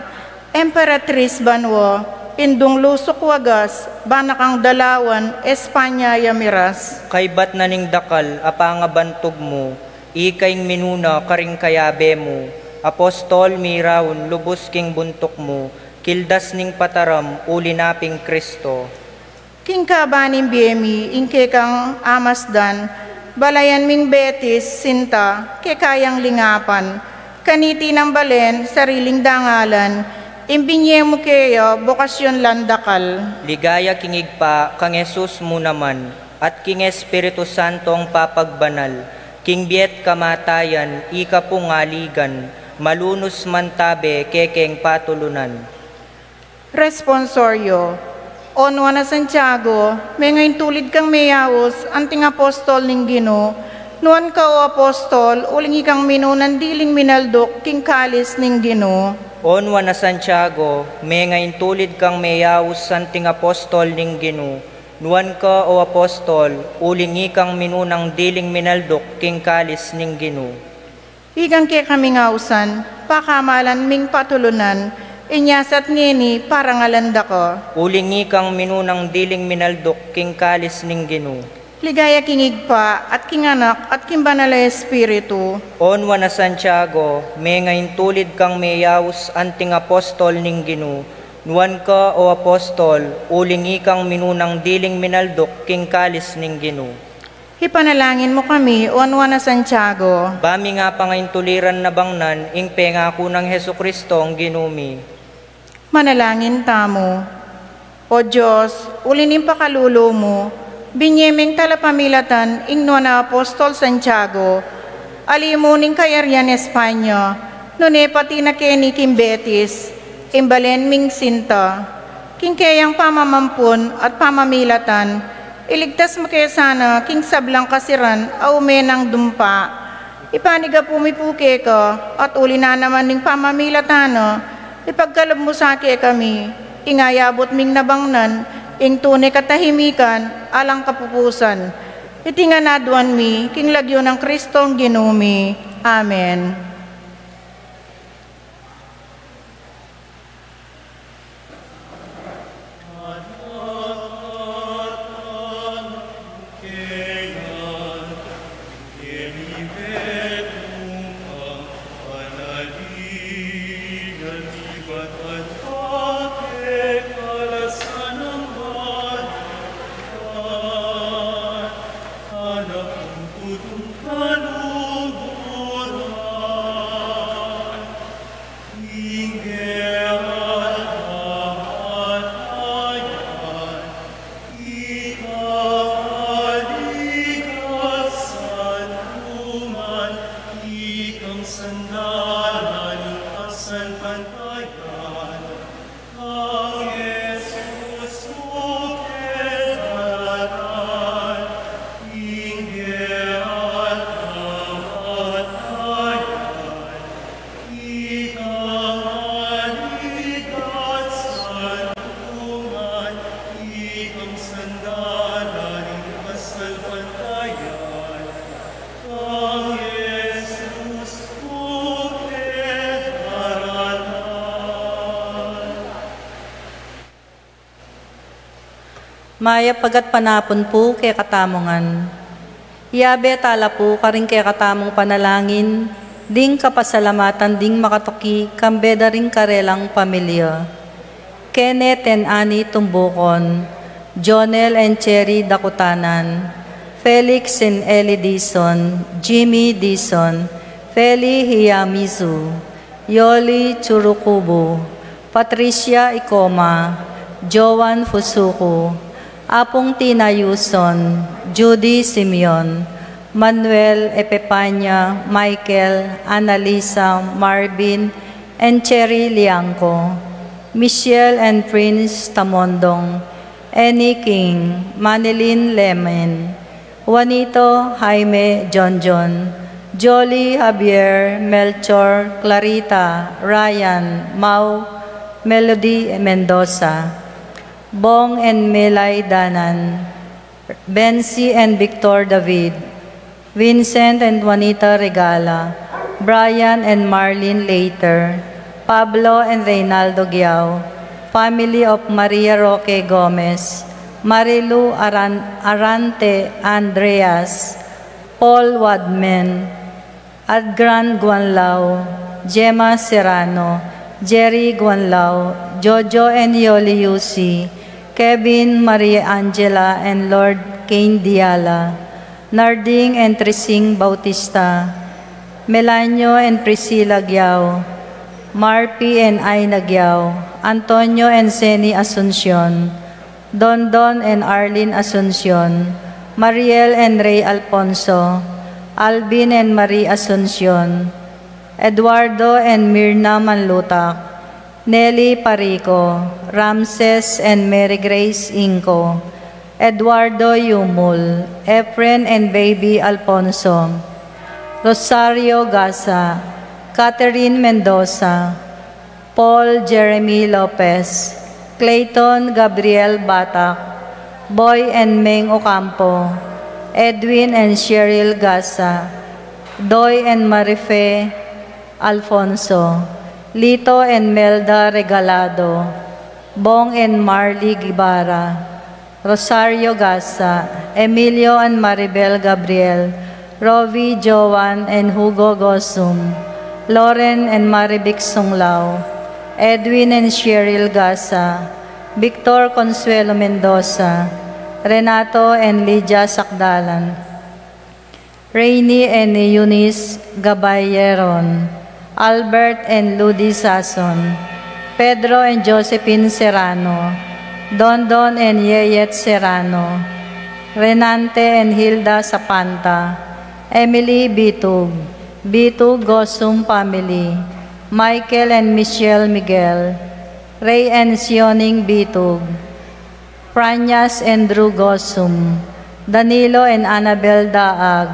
Emperatris banua, indung lusuk wagas, ba na kang dalawan Espanya ya miras. Kaybat na ning dakal a pangabantug mu, ika ing minuna karing kayabe mu, apostol mi raun lubus king buntuk mu, kildas ning pataram uli na ping Kristo. King kaba ning bie mi ing kekang amasdan, balayan ming Betis, sinta, keka yang lingapan, kaniti nang balen sariling dangalan, ing binie mu keya bokasyun lang dakal. Ligaya king Ibpa, kang Jesus mu naman, at king Espiritu Santong papagbanal, king bie at kamatayan ika pung aligan, malunus mantabe kekeng patulunan. Responsorio. O nuan a Santiago, menga ing tulid kang meyaus anting apostol ning Ginu. Nuan ka, o apostol, uling ikang minunang diling minalduk king kalis ning Ginu. O nuan a Santiago, menga ing tulid kang meyaus anting apostol ning Ginu. Nuan ka, o apostol, uling ikang minunang diling minalduk king kalis ning Ginu. Ikang kekaming ausan, pakamalan ming patulunan, inya sa at ngeni parangalan da ka. Uling ikang minunang diling minalduk king kalis ning Ginu. Ligaya king Ibpa, at king Anak, at king Banal a Espiritu. O nuan a Santiago, menga ing tulid kang meyaus anting apostol ning Ginu. Nuan ka, o apostol, uling ikang minunang diling minalduk king kalis ning Ginu. Ipanalangin mu kami, o nuan a Santiago. Ba ming apangaintuliran na bangnan ing pengaku nang Jesucristong Ginu mi. Manalangin tamu. O Dios, uli ning pakalulu mu, binie ming talapamilatan ing nuan a apostol Santiago, ali mu ning kayarian Espanya, Nune pati na keni king Betis, ing balen ming sinta, king keyang pamamampun at pamamilatan, iligtas mu ke sana king sablang kasiran a ume nang dumpa. Ipanigapu mi pu keka, at uli na naman ning pamamilatan na, ipagkalub mu sa kekami, ing ayabut ming nabangnan, ing tune katahimikan, alang kapupusan. Iti ngan aduan mi, king lagyu nang Kristong Ginu mi. Amen. Mayap a gatpanapun pu kekatamu ngan. Iyabe tala pu karing kekatamung panalangin ding kapasalamatan ding makatuki kambe da ring karelang pamilya. Kenneth and Annie Tumbucon, Jonel and Cherry Dakutanan, Felix and Ellie Dizon, Jimmy Dizon, Feli Hiyamizu, Yoli Churukubu, Patricia Icoma, Joan Fusuku, Apung Tina Yuson, Judy Simeon, Manuel Epepania, Michael, Annalisa, Marvin, and Cherry Liangco, Michelle and Prince Tamondong, Annie King, Manilyn Lemen, Juanito, Jaime, Jonjon, Jolly, Javier, Melchor, Clarita, Ryan, Mau, Melody Mendoza, Bong and Melay Danan, Bensi and Victor David, Vincent and Juanita Regala, Brian and Marlene Later, Pablo and Reynaldo Giao, family of Maria Roque Gomez, Marilu Aran-, Arante Andreas, Paul Wadman, Adgran Guanlao, Gemma Serrano, Jerry Guanlao, Jojo and Yoli Yusi, Kevin, Maria Angela, and Lord Kane Diala, Narding and Trising Bautista, Melanio and Priscilla Giao, Marpi and Aina Giao, Antonio and Seni Asuncion, Dondon and Arlene Asuncion, Mariel and Ray Alfonso, Alvin and Marie Asuncion, Eduardo and Mirna Manlutak, Nelly Parico, Ramses and Mary Grace Inco, Eduardo Yumul, Efren and Baby Alfonso, Rosario Gasa, Catherine Mendoza, Paul Jeremy Lopez, Clayton Gabriel Batak, Boy and Meng Ocampo, Edwin and Cheryl Gasa, Doy and Marife Alfonso, Lito and Melda Regalado, Bong and Marley Guevara, Rosario Gasa, Emilio and Maribel Gabriel, Rovi, Joan and Hugo Gosum, Loren and Marivic Sunglao, Edwin and Cheryl Gasa, Victor Consuelo Mendoza, Renato and Lydia Sakdalan, Rainy and Eunice Gabayeron, Albert and Ludi Sason, Pedro and Josephine Serrano, Dondon and Yeyet Serrano, Renante and Hilda Sapanta, Emily Bitug, Bitug Gosum family, Michael and Michelle Miguel, Ray and Sioning Bitug, Pranyas and Drew Gosum, Danilo and Annabel Daag,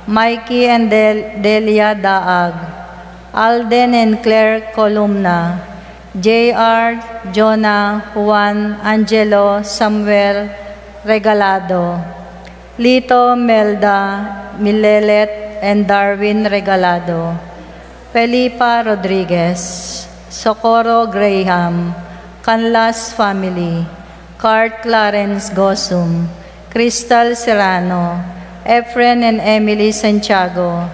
Mikey and Del- Delia Daag, Alden and Claire Columna, J R, Jonah, Juan, Angelo, Samuel Regalado, Lito, Melda, Milelet, and Darwin Regalado, Felipa Rodriguez, Socorro Graham, Canlas family, Cart Clarence Gosum, Crystal Serrano, Efren and Emily Santiago,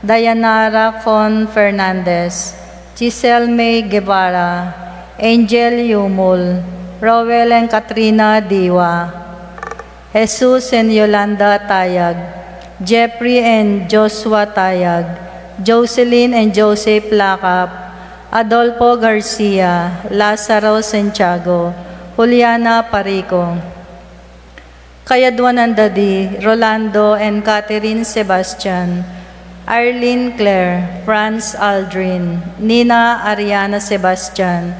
Dayanara Con Fernandez, Giselle May Guevara, Angel Yumul, Roel and Katrina Diwa, Jesus and Yolanda Tayag, Jeffrey and Joshua Tayag, Jocelyn and Joseph Lakap, Adolfo Garcia, Lazaro Santiago, Juliana Parico. Kayadwanan da di Rolando and Catherine Sebastian, Arlene Claire, Franz Aldrin, Nina Ariana Sebastian,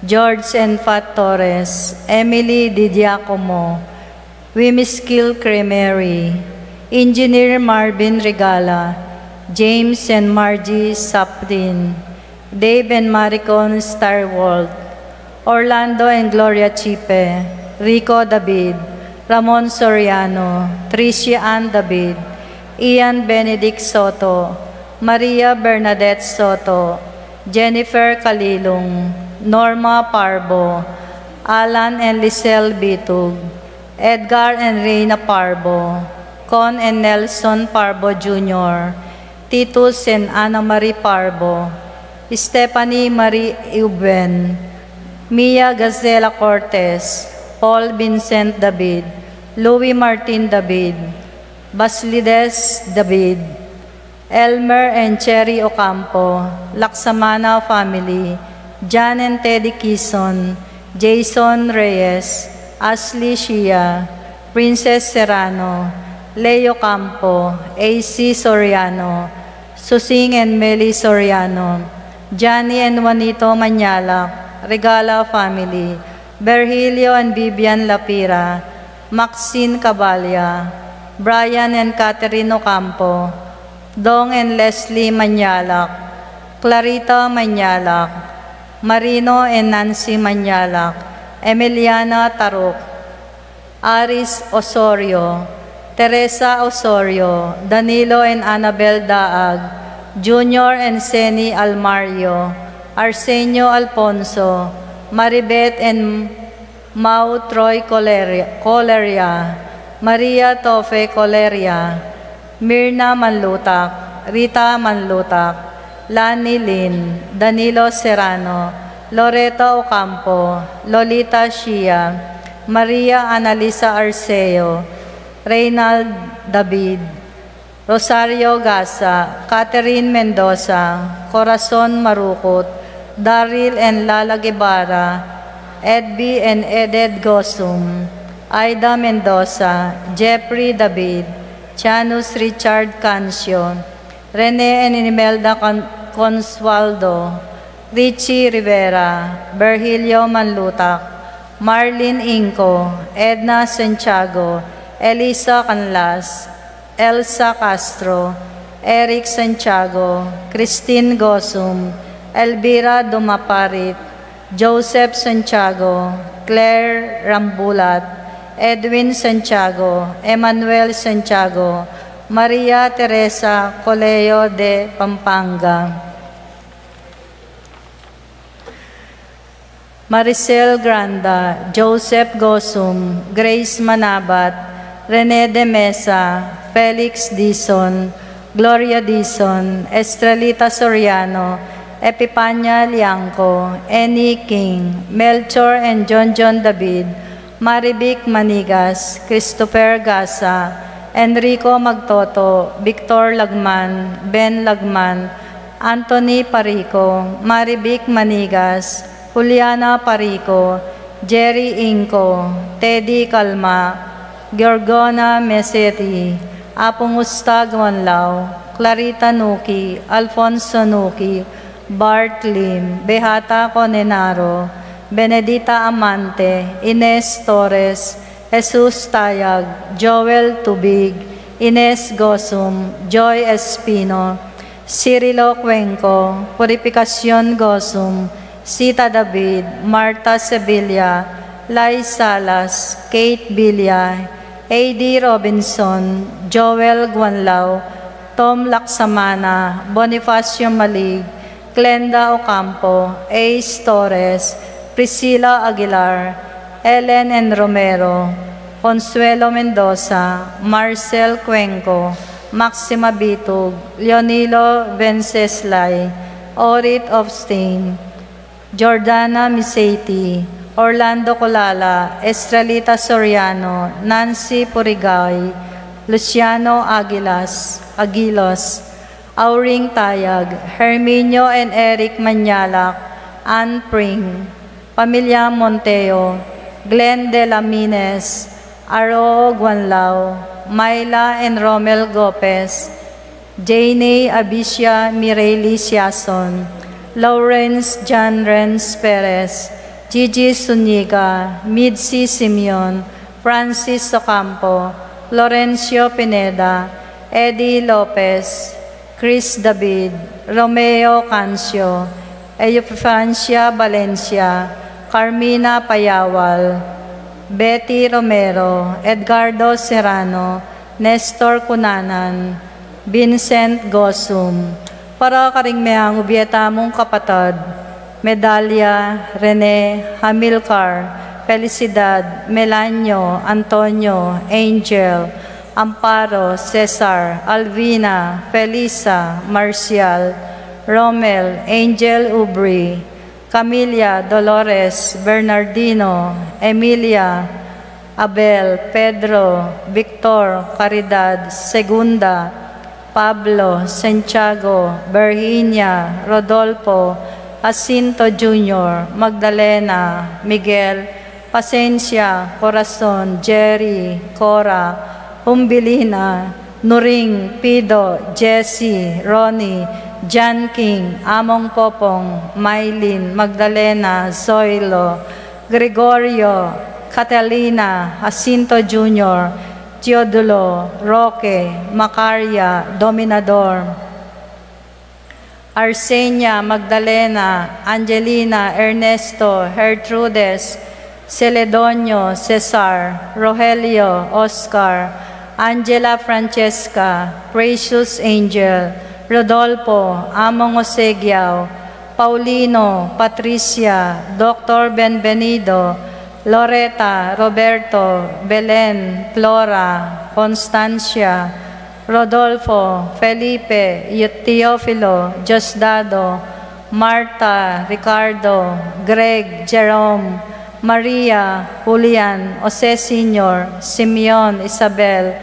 George and Fat Torres, Emily Di Giacomo, Wimiskil Cremery, Engineer Marvin Regala, James and Margie Saptin, Dave and Maricon Starwalt, Orlando and Gloria Chipe, Rico David, Ramon Soriano, Tricia Ann David, Ian Benedict Soto, Maria Bernadette Soto, Jennifer Kalilung, Norma Parbo, Alan and Lisel Bitug, Edgar and Reina Parbo, Con and Nelson Parbo Junior, Titus and Ana Marie Parbo, Stephanie Marie Ubuen, Mia Gazela Cortez, Paul Vincent David, Louis Martin David, Basilides David, Elmer and Cherry Ocampo, Laksamana family, Jan and Teddy Kison, Jason Reyes, Ashley Shia, Princess Serrano, Leo Campo, A C Soriano, Susing and Meli Soriano, Johnny and Juanito Mañalak, Regala family, Virgilio and Vivian Lapira, Maxine Cabalia, Brian and Catherine Ocampo, Dong and Leslie Mañalak, Clarita Mañalak, Marino and Nancy Mañalak, Emiliana Taruk, Aris Osorio, Teresa Osorio, Danilo and Annabel Daag, Junior and Seni Almario, Arsenio Alfonso, Maribet and Mau Troy Coleria, Coleria, Maria Tofe Coleria, Mirna Manlutak, Rita Manlutak, Lani Lin, Danilo Serrano, Loreto Ocampo, Lolita Shia, Maria Analisa Arceo, Reynald David, Rosario Gasa, Catherine Mendoza, Corazon Marukut, Daryl and Lala Guevara, Edby and Eded Gosum, Aida Mendoza, Jeffrey David, Janus Richard Cancio, Rene and Imelda Con- Consualdo, Richie Rivera, Virgilio Manlutak, Marlene Inco, Edna Santiago, Elisa Canlas, Elsa Castro, Eric Santiago, Christine Gosum, Elvira Dumaparit, Joseph Santiago, Claire Rambulat, Edwin Santiago, Emmanuel Santiago, Maria Teresa Coleo de Pampanga, Maricel Granda, Joseph Gosum, Grace Manabat, Rene de Mesa, Felix Dizon, Gloria Dizon, Estrelita Soriano, Epipania Liangco, Annie King, Melchor and John John David, Marivic Manigas, Christopher Gasa, Enrico Magtoto, Victor Lagman, Ben Lagman, Anthony Parico, Marivic Manigas, Juliana Parico, Jerry Inco, Teddy Calma, Gorgona Meseti, Apung Ustag Wanlao, Clarita Nuki, Alfonso Nuki, Bart Lim, Behata Conenaro, Benedita Amante, Ines Torres, Jesus Tayag, Joel Tubig, Ines Gosum, Joy Espino, Cirilo Cuenco, Purificacion Gosum, Sita David, Martha Sevilla, Lai Salas, Kate Villa, A D Robinson, Joel Guanlao, Tom Laksamana, Bonifacio Malig, Glenda Ocampo, Ace Torres, Priscilla Aguilar, Ellen N. Romero, Consuelo Mendoza, Marcel Cuenco, Maxima Bitug, Leonilo Venceslay, Orit Obstain, Jordana Miseiti, Orlando Colala, Estrelita Soriano, Nancy Purigay, Luciano Aguilas, Aguilos, Auring Tayag, Herminio and Eric Mañalak, Ann Pring, Pamilya Monteo, Glenn de la Mines, Aro Guanlao, Myla and Romel Gopez, Janie Abicia Mireli Siason, Lawrence John Renz Perez, Gigi Zuniga, Midsi Simeon, Francis Ocampo, Lorencio Pineda, Eddie Lopez, Chris David, Romeo Cancio, Eufrancia Valencia, Carmina Payawal, Betty Romero, Edgardo Serrano, Nestor Cunanan, Vincent Gosum. Para karing meangu bie tamung kapatad, Medalia, Rene, Hamilcar, Felicidad, Melanio, Antonio, Angel, Amparo, Cesar, Alvina, Felisa, Marcial, Romel, Angel Ubri, Camilla, Dolores, Bernardino, Emilia, Abel, Pedro, Victor, Caridad, Segunda, Pablo, Santiago, Virginia, Rodolfo, Jacinto Junior, Magdalena, Miguel, Pasencia, Corazon, Jerry, Cora, Humbilina, Nuring, Pido, Jesse, Ronnie, John King, Among Popong, Mylene, Magdalena, Zoilo, Gregorio, Catalina, Jacinto Junior, Teodulo, Roque, Macaria, Dominador, Arsenia, Magdalena, Angelina, Ernesto, Gertrudes, Celedonio, Cesar, Rogelio, Oscar, Angela, Francesca, Precious, Angel, Rodolfo, Among Osegiao, Paulino, Patricia, Doctor Benvenido, Loreta, Roberto, Belen, Flora, Constancia, Rodolfo, Felipe, Teofilo, Diosdado, Marta, Ricardo, Greg, Jerome, Maria, Julian, Jose Senior, Simeon, Isabel,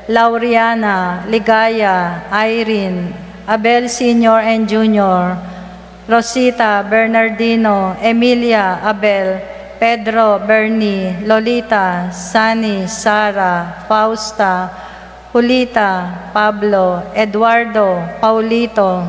Lauriana, Ligaya, Irene, Abel Senior and Junior, Rosita, Bernardino, Emilia, Abel, Pedro, Bernie, Lolita, Sunny, Sara, Fausta, Julita, Pablo, Eduardo, Paulito,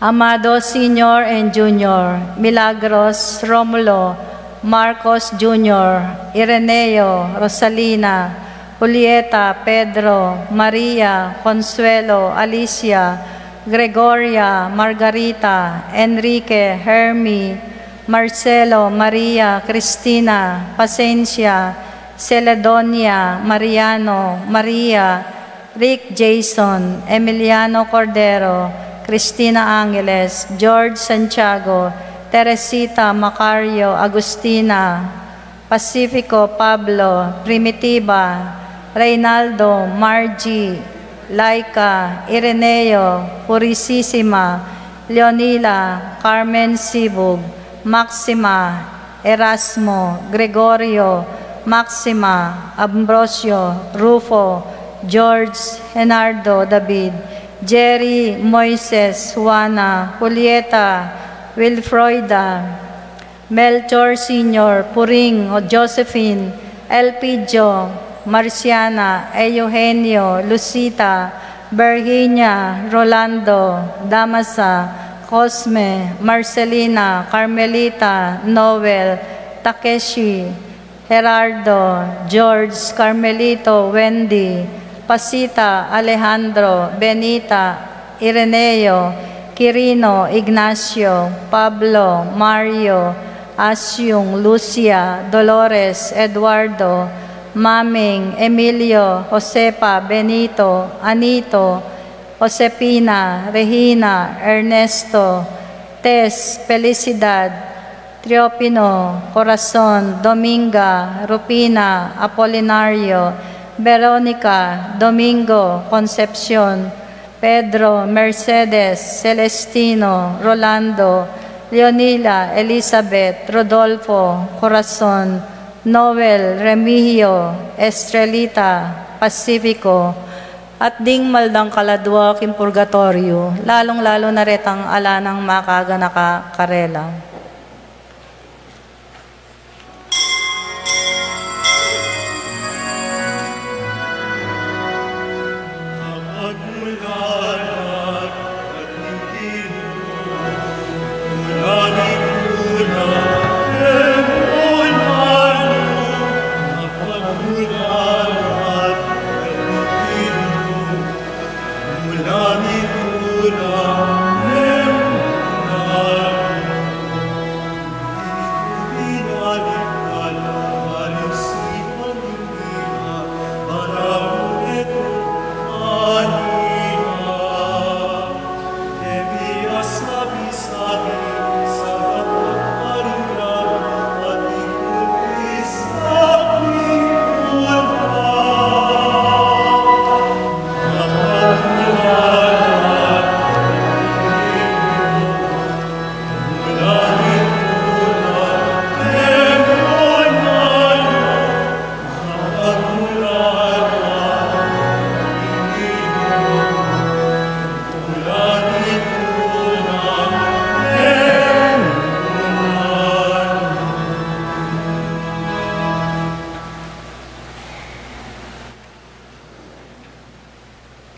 Amado Senior and Junior, Milagros, Romulo, Marcos Junior, Ireneo, Rosalina, Julieta, Pedro, Maria, Consuelo, Alicia, Gregoria, Margarita, Enrique, Hermie, Marcelo, Maria, Cristina, Pasencia, Celedonia, Mariano, Maria, Rick, Jason, Emiliano Cordero, Cristina Angeles, George Santiago, Teresita, Macario, Agustina, Pacifico, Pablo, Primitiva, Reynaldo, Margie, Laika, Ireneo, Purisisima, Leonila, Carmen, Sibug, Maxima, Erasmo, Gregorio, Maxima, Ambrosio, Rufo, George, Genardo, David, Jerry, Moises, Juana, Julieta, Wilfroida, Melchor Senior, Puring, Josephine, Elpidio, Marciana, Eugenio, Lucita, Virginia, Rolando, Damasa, Cosme, Marcelina, Carmelita, Noel, Takeshi, Gerardo, George, Carmelito, Wendy, Pasita, Alejandro, Benita, Ireneo, Quirino, Ignacio, Pablo, Mario, Asyung, Lucia, Dolores, Eduardo, Maming, Emilio, Josepa, Benito, Anito, Josepina, Regina, Ernesto, Tess, Felicidad, Triopino, Corazon, Dominga, Rupina, Apolinario, Veronica, Domingo, Concepcion, Pedro, Mercedes, Celestino, Rolando, Leonila, Elizabeth, Rodolfo, Corazon, Noel, Remigio, Estrelita, Pacifico, at ding maldang kaladua king purgatoryo, lalung-lalu na retang ala nang makaganaka karela.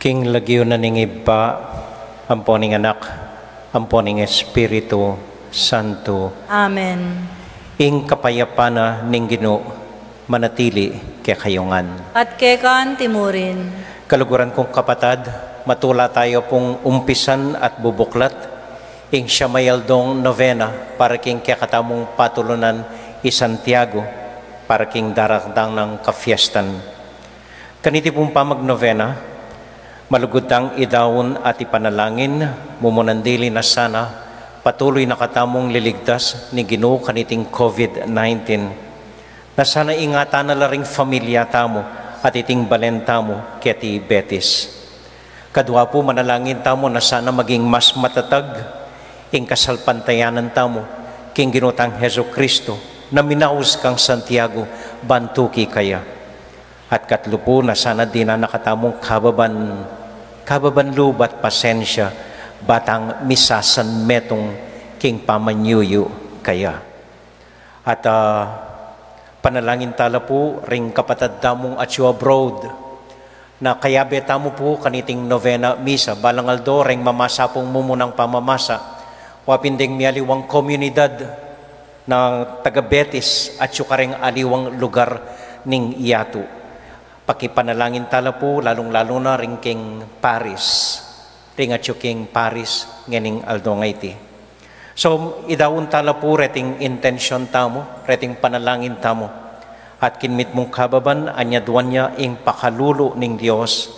King lagyu na ning Ibpa, ampo ning Anak, ampo ning Espiritu Santo. Amen. Ing kapayapan na ning Ginu manatili kekayu ngan. At keka anti mu rin. Kaluguran kung kapatad, matula tayu pung umpisan at bubuklat ing siyam a aldong novena para king kekatamung patulunan i Santiago, para king daratang nang kafiestan. Kaniti pung pamagnovena, malugud tang idaun at ipanalangin, mumunan dili na sana, patuloy na katamung liligtas ning Ginu kaniting COVID nineteen. Na sana ingatan na la ring familia tamu at iting balen tamu keti Betis. Kadua pu, manalangin tamu na sana maging mas matatag ing kasalpantayanan tamu king Ginu tang Jesucristo, na minaus kang Santiago ban tuki kaya. At katlu pu, na sana dinan na katamung kababan, kababan lub at pasensya, ba tang misasanmetung king pamanyuyu kaya. At, ah, panalangin ta la pu ring kapatad tamung atyu abroad, na kayabe tamu pu kaniting novena misa. Balang aldo reng mamasa pung mumunang pamamasa, wa pin deng mialiwang komunidad na taga Betis atyu kareng aliwang lugar ning yatu. Pakipanalangin ta la pu, lalung-lalu na ring king Paris, ring atyu king Paris ngening aldo a iti. So, idaun ta la pu reting intensyon tamu, reting panalangin tamu, at kinmit mung kababan, anyaduan ya ing pakalulu ning Dios,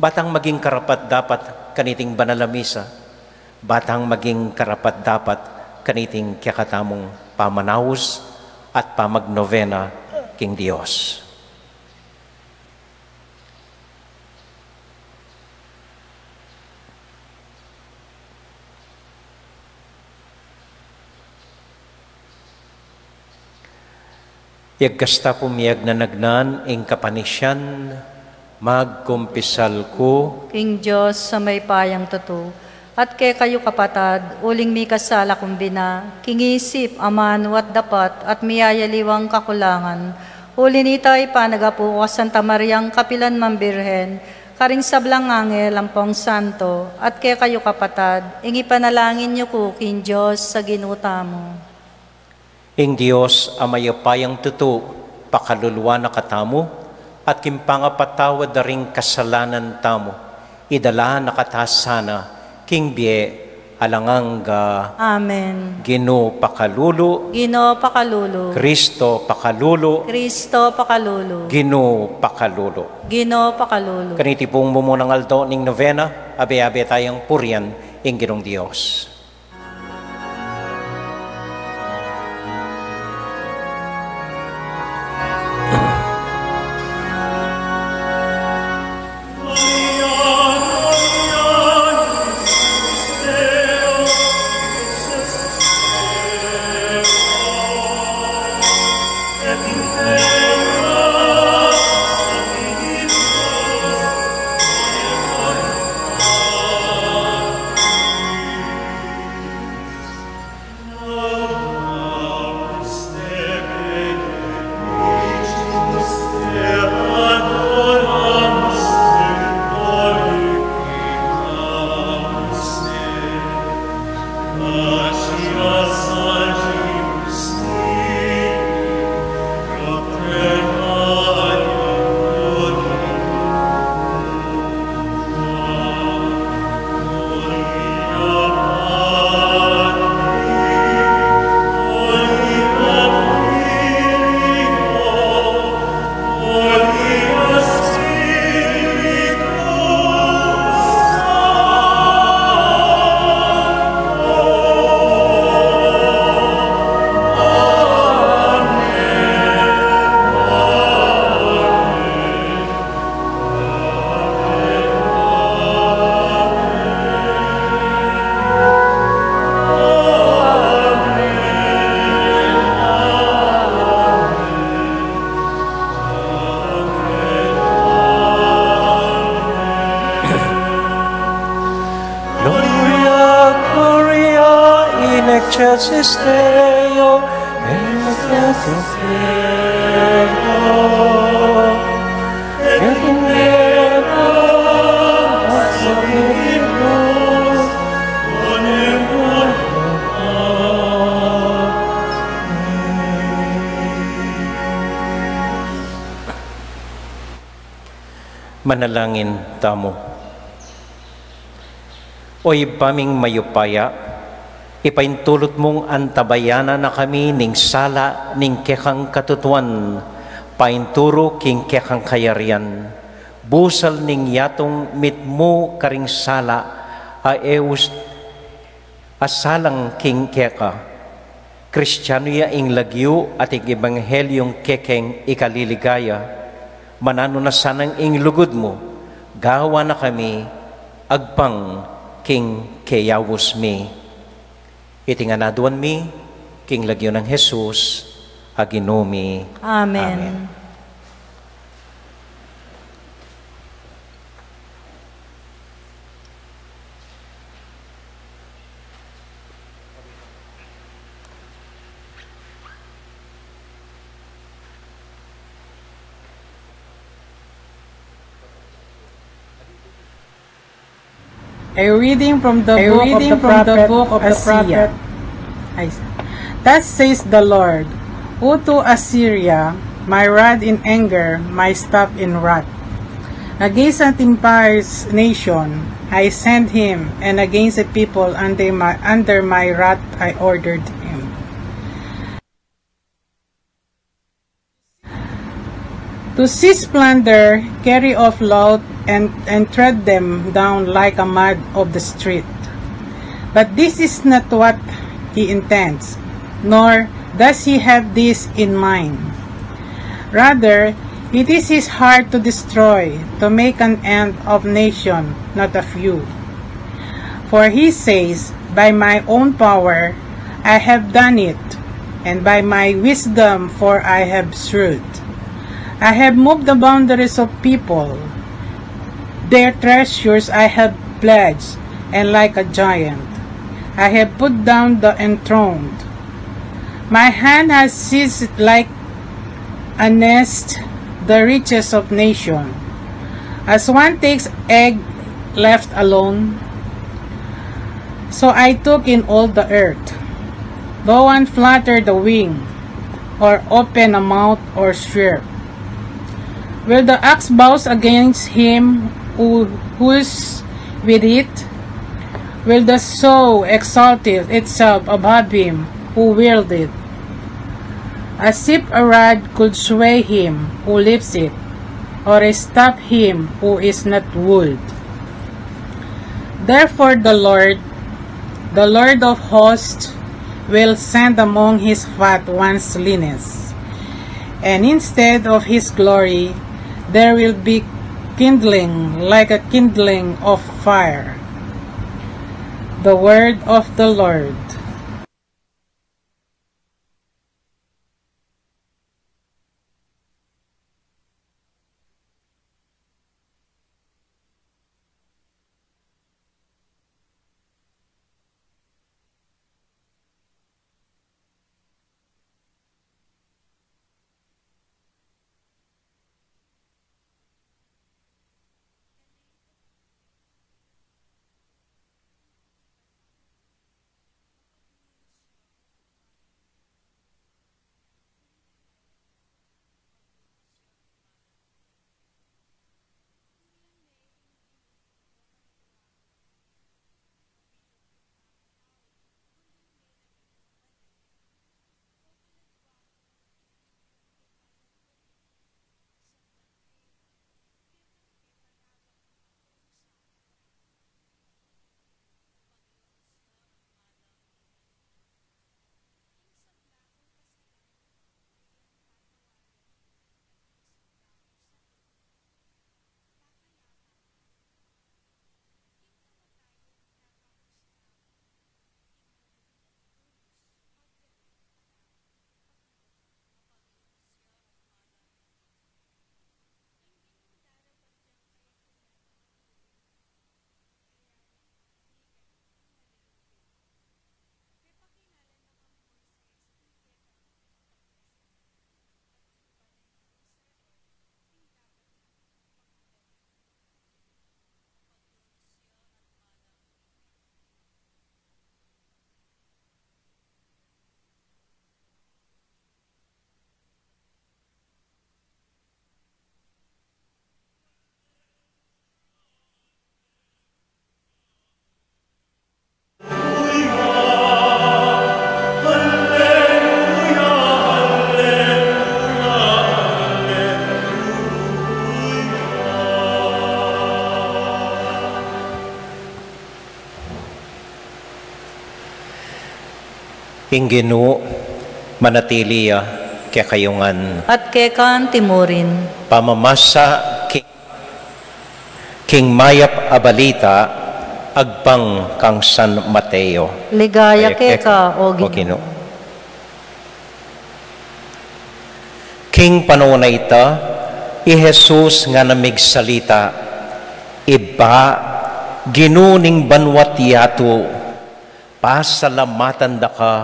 ba tang maging karapat-dapat kaniting banal a misa, ba tang maging karapat-dapat kaniting kekatamung pamanaus at pamagnovena king Dios. Yagkas ta pu miyagnanagnan ing kapanisian, magkumpisal ku king Dios a mayupayang tutu, at kekayu kapatad, uling mikasala kung bina, king isip, amanu at dapat, at miyayaliwang kakulangan. Uli nita, ipanagapu ku kang Santa Mariang kapilan man Birhen, Karing sablang angel ampong santo, at kekayu kapatad, ing ipanalangin yu ku king Dios a Ginu tamu. Ing Dios a mayupayang tutu, pakaluluan na katamu, at king pangapatawad da ring kasalanan tamu, idala na kata sana king bie alang angga. Amen. Ginu pakalulu. Ginu pakalulu. Kristo pakalulu. Kristo pakalulu. Ginu pakalulu. Ginu pakalulu. Kaniti pung mumunang aldo ning novena, abe-abe tayang purian ing Ginung Dios. Gloria, Gloria in excelsis Deo, in excelsis Deo, et in terra pax Dominus, bonaventura. Manalangin tamu. O Ibpa ming mayupaya, ipaintulut mung antabayanan na kami ning sala ning kekang katutuan, painturu king kekang kayarian, busal ning yatung mitmu karing sala a e us-, a salang king keka. Kristiano ya ing lagyu at ing ebanghelyu ning kekeng ikaliligaya. Mananu na sanang ing lugud mu, gawan na kami agpang king keyaus mi. Iti ngan aduan mi king lagyu nang Jesus a Ginu mi. Amen. Amen. A reading from the, a book, reading of the from the prophet book of the Isaiah. Prophet Isaiah. Thus says the Lord, "Woe to Assyria, my rod in anger, my staff in wrath. Against an impious nation I sent him, and against a people under my, under my wrath I ordered him." To seize plunder, carry off loot, and, and tread them down like a mud of the street. But this is not what he intends, nor does he have this in mind. Rather, it is his heart to destroy, to make an end of nation, not a few. For he says, "By my own power I have done it, and by my wisdom, for I have served. I have moved the boundaries of people. Their treasures I have pledged, and like a giant I have put down the enthroned. My hand has seized like a nest the riches of nation. As one takes egg left alone, so I took in all the earth. No one flatter the wing, or open a mouth, or swear. Will the axe boast against him who, who's with it? Will the saw exalt it- itself above him who wield it? A sheep a rod could sway him who lifts it, or stop him who is not wooled. Therefore the Lord, the Lord of hosts, will send among his fat ones leanness, and instead of his glory there will be kindling like a kindling of fire. The word of the Lord. Ing Ginu manatili ya kekayu ngan. At keka antimurin. Pamamasa king, king mayap a balita agpang kang San Mateo. Ligaya keka, o Ginu. King panaun a ita, i Jesus ngana migsalita, Ibpa, Ginu ning banua't yatu, pasalamatan da ka,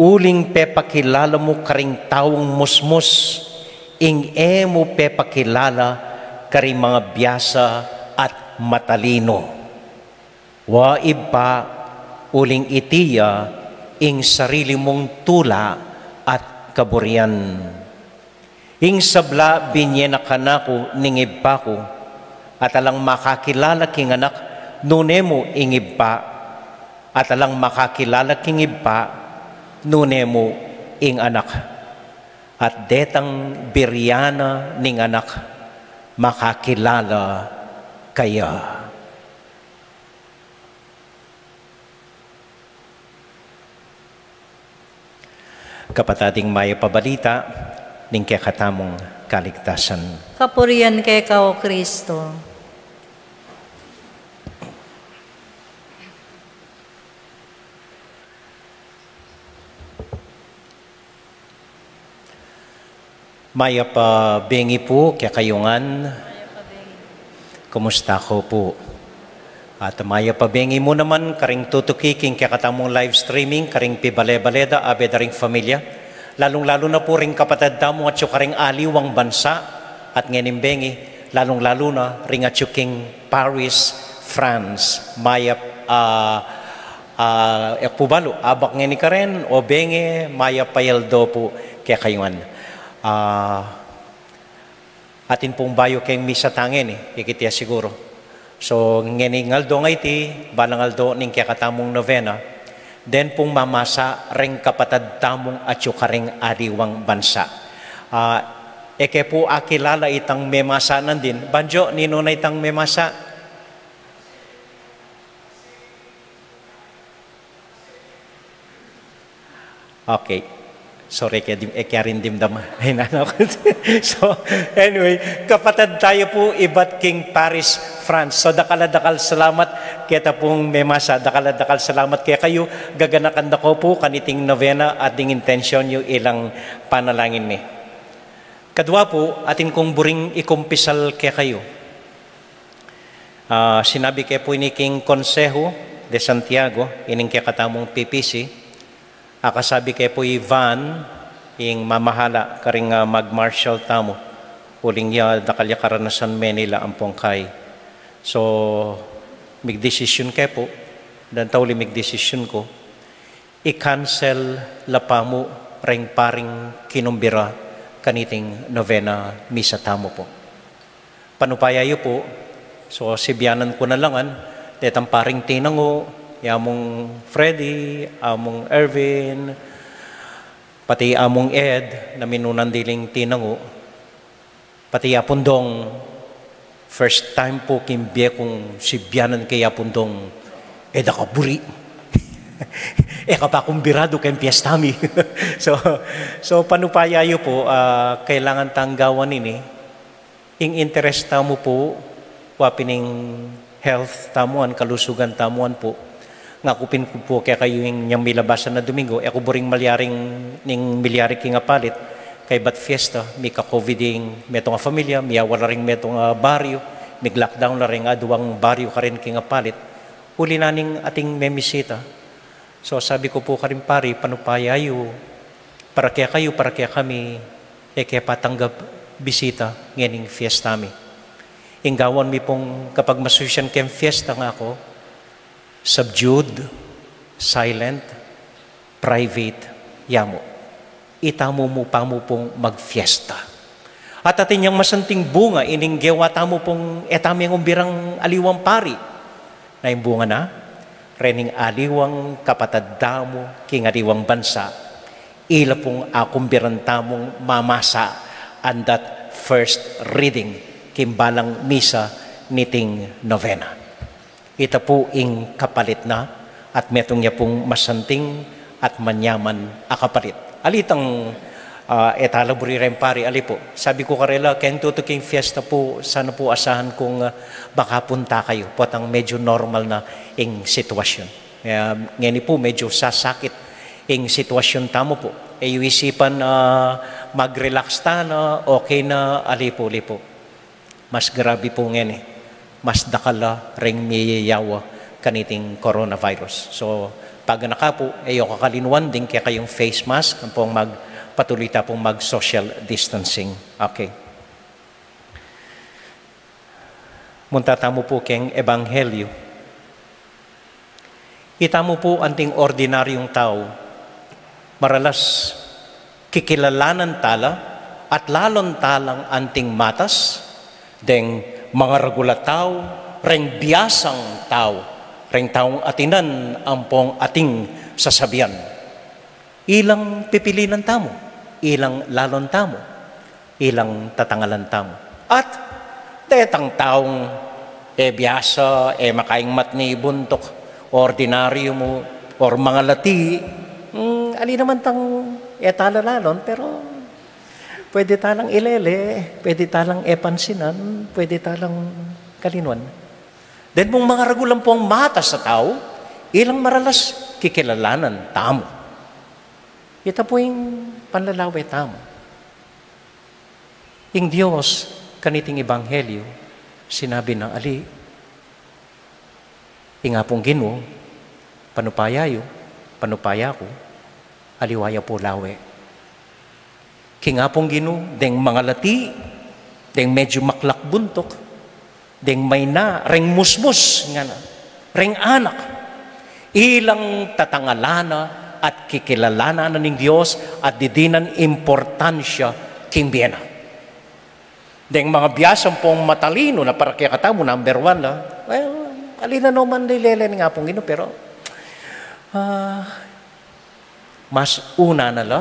uling pepakilala mu karing taung musmus ing e mu pepakilala karing mangabiasa at matalinu. Wa Ibpa, uling iti ya ing sarili mung tula at kaburian. Ing sabla binie na kanaku ning Ibpa ku, at alang makakilala king Anak nune mu ing Ibpa, at alang makakilala king Ibpa nune mu ing Anak, at detang birian na ning Anak makakilala kaya. Kapatad, ing mayap a balita ning kekatamung kaligtasan. Kapurian keka, o Kristo. Mayap a bengi pu kekayu ngan. Kumusta ko pu? At mayap a bengi mu naman karing tutuki king kekatamung live streaming, karing pibale-bale da, abe da ring familia, lalung-lalu na pu ring kapatad tamu atyu karing aliwang bansa, at ngening bengi Lalung-lalu na ring atyu king Paris, France. Mayap, ah, ah, e ku pu balu, abak ngeni karen o benge, mayap a aldo pu kekayu ngan. Ah, atin pung bayu keng misa ta ngeni, ikit ya siguru. So, ngeni ngan aldo ngeni, balang aldo ning kekatamung novena, den pung mamasa reng kapatad tamung atyu karing aliwang bansa. Ah, e ke pu akilala itang memasa nandin. Banjo, ninu na itang memasa? Okay. Sorry, e ke dim-, e ke rin dimdam. Ay, nanu ku. So, anyway, kapatad tayu pu ibat king Paris, France. So, dakal a dakal salamat keta pung memasa, dakal a dakal salamat kekayu, gaganakan da ko pu kaniting novena at ding intensyon yu ilang panalangin mi. Kadua pu, atin kung buring ikumpisal kekayu. Ah, sinabi ke pu ini king Konseho de Santiago, ining kekatamung P P C, akasabi ke pu i Van, ing mamahala karing, ah, mag-marshal tamu, uling ya dakal ya karanasan Manila ampong kai. So, migdesisyun ke pu, dan tau uli migdesisyun ku, i-cancel la pamu reng paring kinumbira kaniting novena misa tamu pu. Panupaya yu pu, so sibianan ku na la ngan, detang paring tinangu, i Among Freddy, Among Ervin, pati Among Ed, na minunan diling tinangu, pati Apung Dong, first time pu king bie kung sibianan kay Apung Dong, e da ka buri. E ka pa kumbiradu keng fiesta mi. So, so panupaya yu pu, ah, kailangan tang gawan ini, ing interes tamu pu, wa pin ing health tamu ngan, kalusugan tamu ngan pu. Ngaku pin ku pu kekayu ing nyang milabasan a Domingo, e ku buring malyaring ning milyari king apalit, kaybat fiesta, mika-COVID ing metung a familia, miyawar la ring metung a baryu, mig-lockdown la ring aduang baryu karin king apalit. Uli na ning ating memisita. So, sabi ku pu karing pari, panupaya yu, para kekayu, para kekami, e ke pa tanggap bisita ngening fiesta mi. Ing gawan mi pung kapagmasusyan keng fiesta, ngaku, subdued, silent, private, ya mu. Itamu mu pamu pung magfiesta. At atin yang masanting bunga ining gewa tamu pung e tamu yang umbirang aliwang pari. Na ing bunga na, rening aliwang kapatad tamu king aliwang bansa, ila pung akumbiran tamung mamasa and that first reading king balang misa niting novena. Ita pu ing kapalit na, at metung ya pung masanting at manyaman a kapalit. Alitang, ah, e tala buri reng pari, ali pu. Sabi ku karela, keng tutuking fiesta pu, sana pu asahan kung, ah, makapunta kayu. Potang medyo normal na ing sitwasyon. Kaya, ngeni pu, medyo sasakit ing sitwasyon tamu pu. E yu isipan, ah, mag-relax ta na, okay na, ali pu, ali pu. Mas grabe pu ngeni, mas dakal la ring miyayawa kaniting coronavirus. So, paganaka pu, e yu kakalingwan ding kekayung face mask, ampong magpatuloy ta pung mag-social distancing. Okay. Munta tamu pu keng Ebanghelyo. Itamu pu anting ordinaryung tau, maralas kikilalanan tala at lalon talang anting matas deng mangaragul a tau, reng biasang tau, reng taung atinan ampong ating sasabian. Ilang pipilinan tamu, ilang lalon tamu, ilang tatangalan tamu. At detang taung e biasa, e makaingmat ni buntuk, ordinaryu mu, or mangalati, mm, ali naman tang e tala lalon, pero pwede talang ilele, pwede talang e pansinan, pwede talang kalingwan. Then mung mangaragul ampong matas a tau, ilang maralas kikilalanan tamu. Ita pu ing panlalawe tamu. Ing Dios kaniting Ebanghelyo, sinabi na ali, ing Apung Ginu, panupaya yu, panupaya ku, aliwa ya pu lawe. King Apung Ginu, deng mangalati, Deng medyu maklak buntuk, deng maina, reng musmus, ngana, reng anak. Ilang tatangalan na at kikilalanan na ning Dios at didinan importansya king bie na. Deng mga biasa pung matalinu na para kekatamu, number one la. Well, ali na naman lilele ning Apung Ginu, pero, ah, mas una na la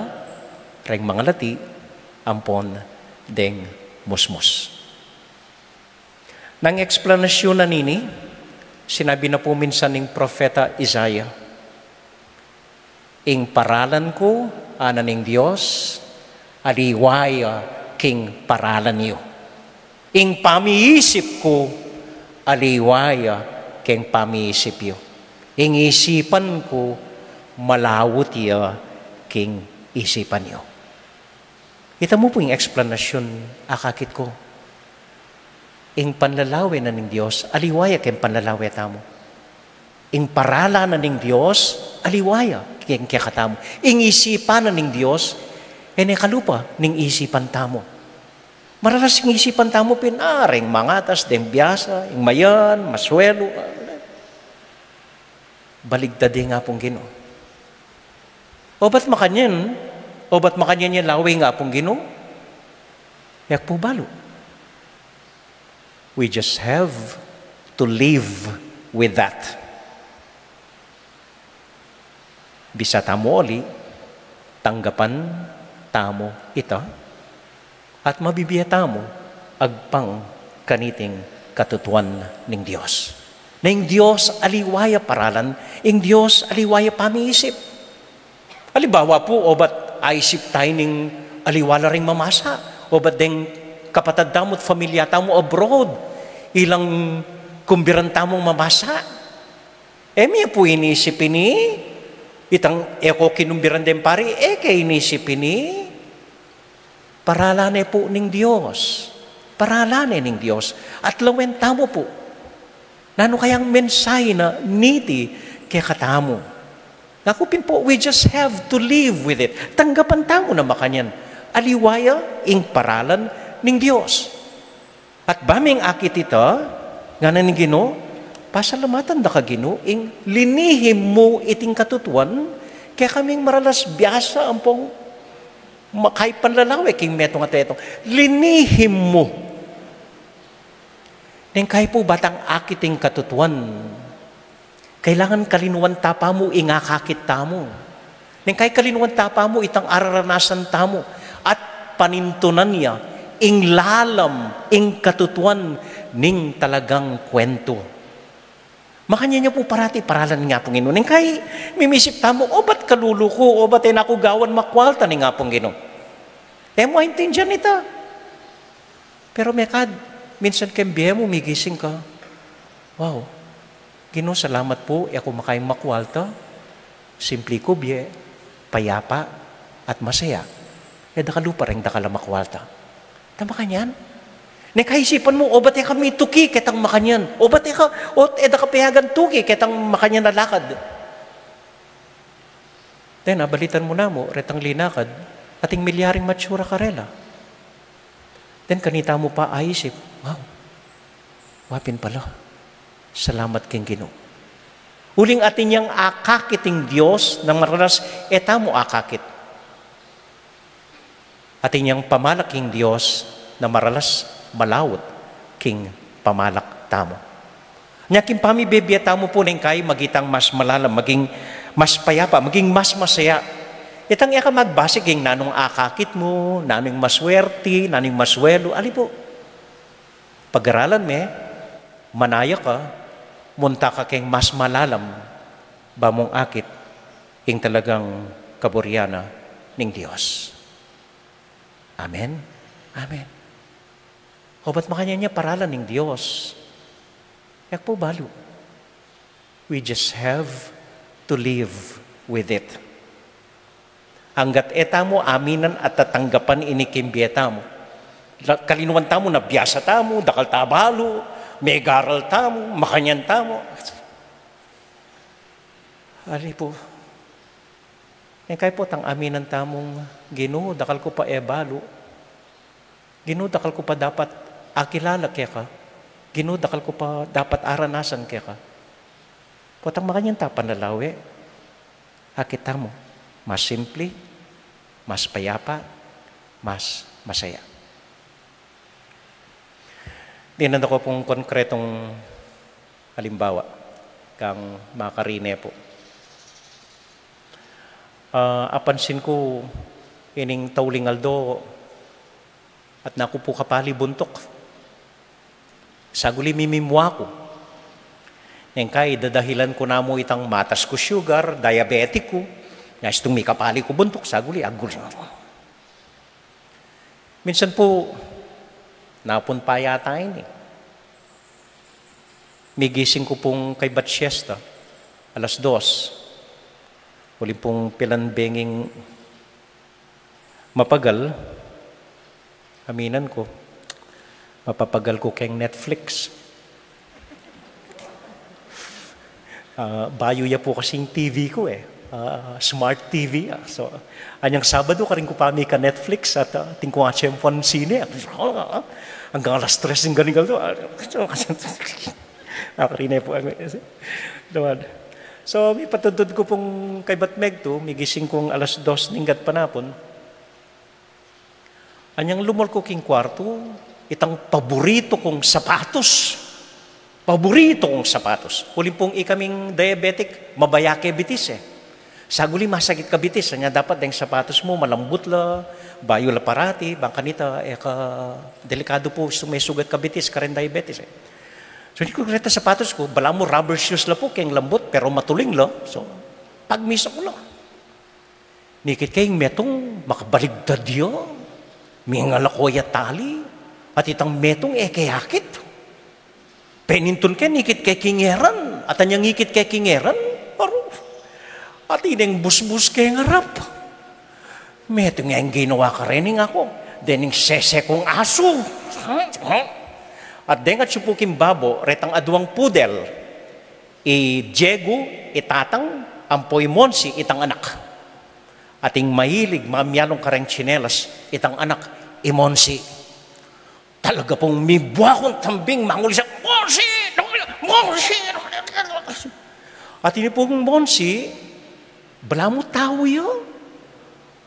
reng mangalati ampon deng musmus. Nang eksplanasyun na nini, sinabi na pu minsan ning propeta Isaiah, "Ing paralan ku," ngana ning Dios, "aliwa ya king paralan yu. Ing pamiisip ku, aliwa ya king pamiisip yu. Ing isipan ku, malaut ya king isipan yu." Ita mu pu ing eksplanasyun, akakit ku. Ing panlalawe na ning Dios, aliwa ya king panlalawe tamu. Ing paralan na ning Dios, aliwa ya king kekatamu. Ing isipan na ning Dios, e ne kalupa ning isipan tamu. Maralas ing isipan tamu pin, ah, reng mangatas, deng biasa, ing mayan, maswelu. Baligtad ya ing Apung Ginu. Obat makanyan, obat makanyan ya lawe ing Apung Ginu, e ku pu balu. We just have to live with that. Bisa tamu uli, tanggapan tamu ita, at mabibie tamu agpang kaniting katutuan ning Dios. Na ing Dios aliwa ya paralan, ing Dios aliwa ya pamiisip. Alibawa pu, obat aisip tamu ning aliwa la ring mamasa, obat deng kapatad tamu at familia tamu abroad, ilang kumbiran tamung mamasa. E mi pu inisip ini, itang e ku kinumbiran deng pari, e ke inisip ini. Paralan ne pu ning Dios. Paralan ne ning Dios. At lawen tamu pu. Nanu kayang mensahe na niti kekatamu? Naku pin pu, we just have to live with it. Tanggapan tamu na makanyan. Aliwa ya ing paralan ning Dios. At baming akit ita, ngana ning Ginu, pasalamatan da ka Ginu, ing linihim mu iting katutuan, kekaming maralas biasa ampong makaipan lalawe king metung at metung. Linihim mu. Neng kai pu ba tang akit ing katutuan, kailangan kalinuan ta pa mu ing akakit tamu. Neng kai kalinuan ta pa mu itang araranasan tamu at panintunan ya ing lalam, ing katutuan ning talagang kuwentu. Makanyan ya pu parati paralan ning Apung Ginu. Neng kai mimisip tamu, "Obat kalulu ku, obat e na ku gawan makwalta ning Apung Ginu." E mu aintindian ita. Pero mekad, minsan keng bie mu migising ka, "Wow, Ginu, salamat pu, e ku makaing makwalta, simpli ku bie, payapa, at masaya. E dakal pu reng dakal a makwalta." Ta makanyan? Neng kaisipan mu, obat e ka mituki ketang makanyan. Obat e ka, ot e da ka payagan tuki ketang makanyan a lakad. Then, abalitan mu namu, retang linakad, ating milyaring matsura karela. Then, kanita mu pa aisip, "Wow, wa pin pala. Salamat king Ginu." Uling atin yang akakit ing Dios, nang maralas e tamu akakit. Atin yang pamalak king Dios na maralas malaut king pamalak tamu. Nya king pamibie-bie tamu pu neng kai magitang mas malalam, maging mas payapa, maging mas masaya. Itang e ka magbase king nanung akakit mu, nanung maswerti, nanung maswelu, ali pu. Pagaralan me, manaya ka, munta ka king mas malalam, ba mung akit, ing talagang kaburian na ning Dios. Amen? Amen. Obat makanyan ya paralan ning Dios. E ku pu balu. We just have to live with it. Anggat e tamu aminan at tatanggapan ini king bie tamu. La-, kalinuan tamu na biasa tamu, dakal ta balu, megaral tamu, makanyan tamu. Ali pu. Neng kai pu tang aminan tamung, "Ginu, dakal ku pa e balu. Ginu, dakal ku pa dapat akilala keka. Ginu, dakal ku pa dapat aranasan keka. Potang makanyan ta panlalawe, akit tamu, mas simple, mas payapa, mas masaya. Dinan da ku pung konkretong alimbawa kang makarine pu. Ah, apansin ku ining tauling aldo at naku pu kapali buntuk. Saguli mimimua ku. Neng kai dadahilan ku namu itang matas ku sugar, diabetic ku. Nais tung mikapali ku buntuk, saguli agul. Minsan pu, napun pa yata ini. Migising ku pung kaybat siesta, alas dos. Uling pung pilan benging mapagal, aminan ku, mapapagal ku keng Netflix. Ah, bayu ya pu kasing T V ku e. Ah, smart T V. Ah. So, anyang Sabado, karin ku pa mika-Netflix at, ah, atin kung atse pung sine. Anggang alas tres ing galing aldo. Ah, karin e pu. Naman. So, mipatudtud ku pung kaybat megtu, migising kung alas dos ning gatpanapun. Anyang lumul ku king kwartu, itang paborito kung sapatos. Paborito kung sapatos. Uling pung ikaming diabetic, mabaya ke bitis e. Saguli masakit ka bitis, anya dapat deng sapatos mu malambut la, bayu la parati, bang kanita, e ka delikadu pu, sumesugat ka bitis, kareng diabetes e. So, ini ku reta sapatos ku, balamu rubber shoes la pu, keng lambut, pero matuling la. So, pagmisa ku la. Nikit ke ing metung, makabaligtad ya. Mingalako ya tali. At itang metung, e ke akit. Penintun ke, nikit ke king eran. At anyang ikit ke king eran, aru. At ineng busbus keng arap. Metung, e ing ginawa kareni, aku. Dening sese kung asu. At deng atsu pu king babo, retang aduang pudel. I Diego, i tatang, ampo i Monsi, itang anak. Ating mahilig mamialung kareng tsinelas, itang anak, i Monsi. Talaga pung mibua kung tambing, mangulisak, "Monsi! Monsi!" At ini pung Monsi, balamu tau ya.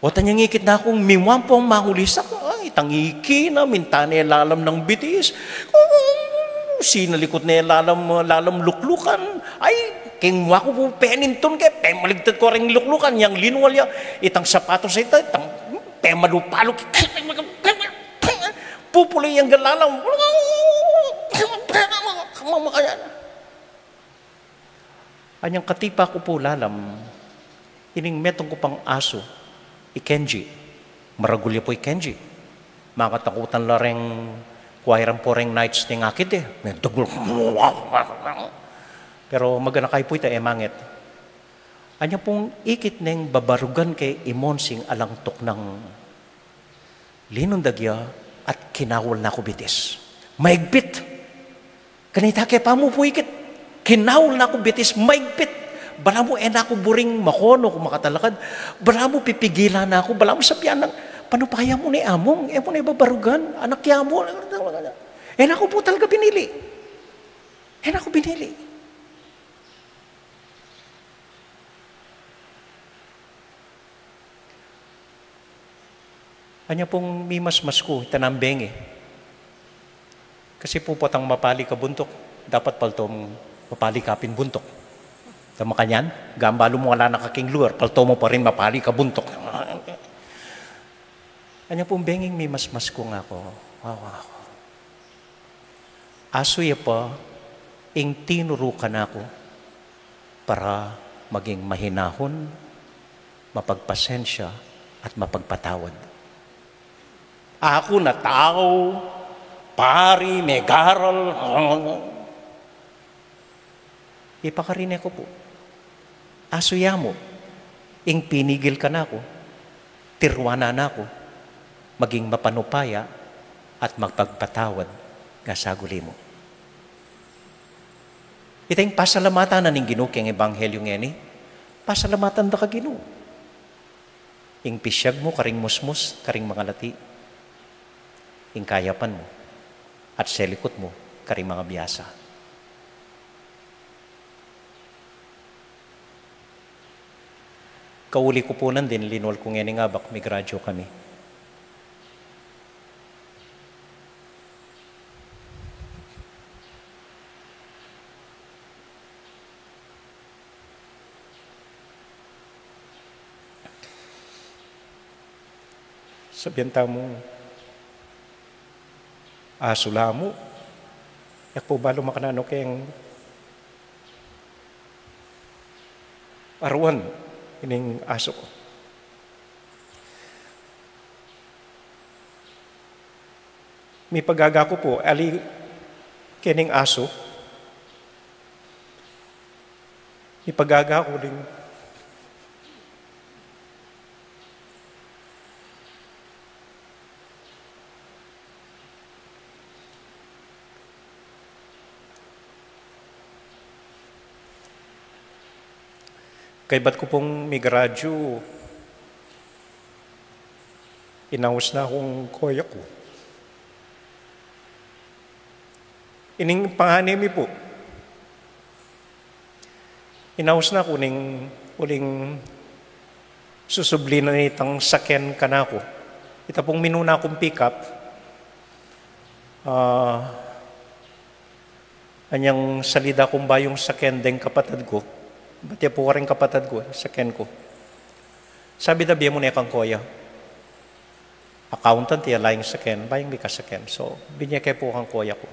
O't anyang ikit na kung mimua pung mangulisak, ay, itang iki na, minta ne lalam nang bitis. Oh, sinalikut ne lalam, lalam luklukan. Ay, king mua ku pu penintun ke, pemaligtad ku reng luklukan, yang linwal ya, itang sapatos a ita, itang pemalupaluk. Pupuli yang lalam. Mamakayan. Anyang katipa ku pu lalam, ining metung ku pang asu, i Kenji. Maragul ya pu i Kenji. Makatakutan la reng kuwairan pu reng nights ning akit e. Medagul. Pero maganaka pu ita, e manget. Anya pung ikit neng babarugan ke i Monsing alang tuknang, linundag ya at kinawal na ku bitis. Maigpit. Kanita ke pamu pu ikit. Kinawal na ku bitis, maigpit. Balamu e na ku buring makono ku makatalakad. Balamu pipigilan na ku, balamu sabian nang, "Panupaya mu ne, Among, e mu ne babarugan, anak ya mu." E na ku pu talaga binili. E na ku binili. Anya pung mimasmas ku, itanang bengi. Kasi pu potang mapali ka buntuk, dapat palto mung mapali ka pin buntuk. Sa makanyan, gambalu mu ala na ka king luar, palto mu pa rin mapali ka buntuk. Anya pung benging mimasmas ku, ngaku, "Wawa, asu ya pa ing tinuru kanaku para maging mahinahon, mapagpasensya, at mapagpatawad. Aku na tau, pari, megaral." Ipakarine ku pu, "Asu ya mu, ing pinigil kanaku, tiruan na ku maging mapanupaya at mapagpatawad, nga saguli mu." Ita ing pasalamatan na ning Ginu keng ebanghelyu ngeni. Pasalamatan da ka, Ginu, ing pisyag mu karing musmus, karing mangalati. ing kayapan mu at selikut mu karing mga biasa. Kauli ku pu nandin, linwal ku ngening abak, migradyo kami. Sabian tamu, asu la mu. E ku pu balu makananu keng aruan ining asu ku. Mipagaga ku pu, ali kening asu, mipagaga ku ding Kaybat ku pung migradyu, inaus na kung koya ku. Ining pangani mi pu, inaus na ku ning uling susubli na nitang saken kanaku. Ita pung minuna kung pickup, ah, anyang salida kung bayung saken deng kapatad ku. Batia pu karing kapatad ku, saken ku. Sabi da, bie mu ne kang koya. Accountant ya, laing saken, bayung mika saken. So, binye ke pu kang koya ku.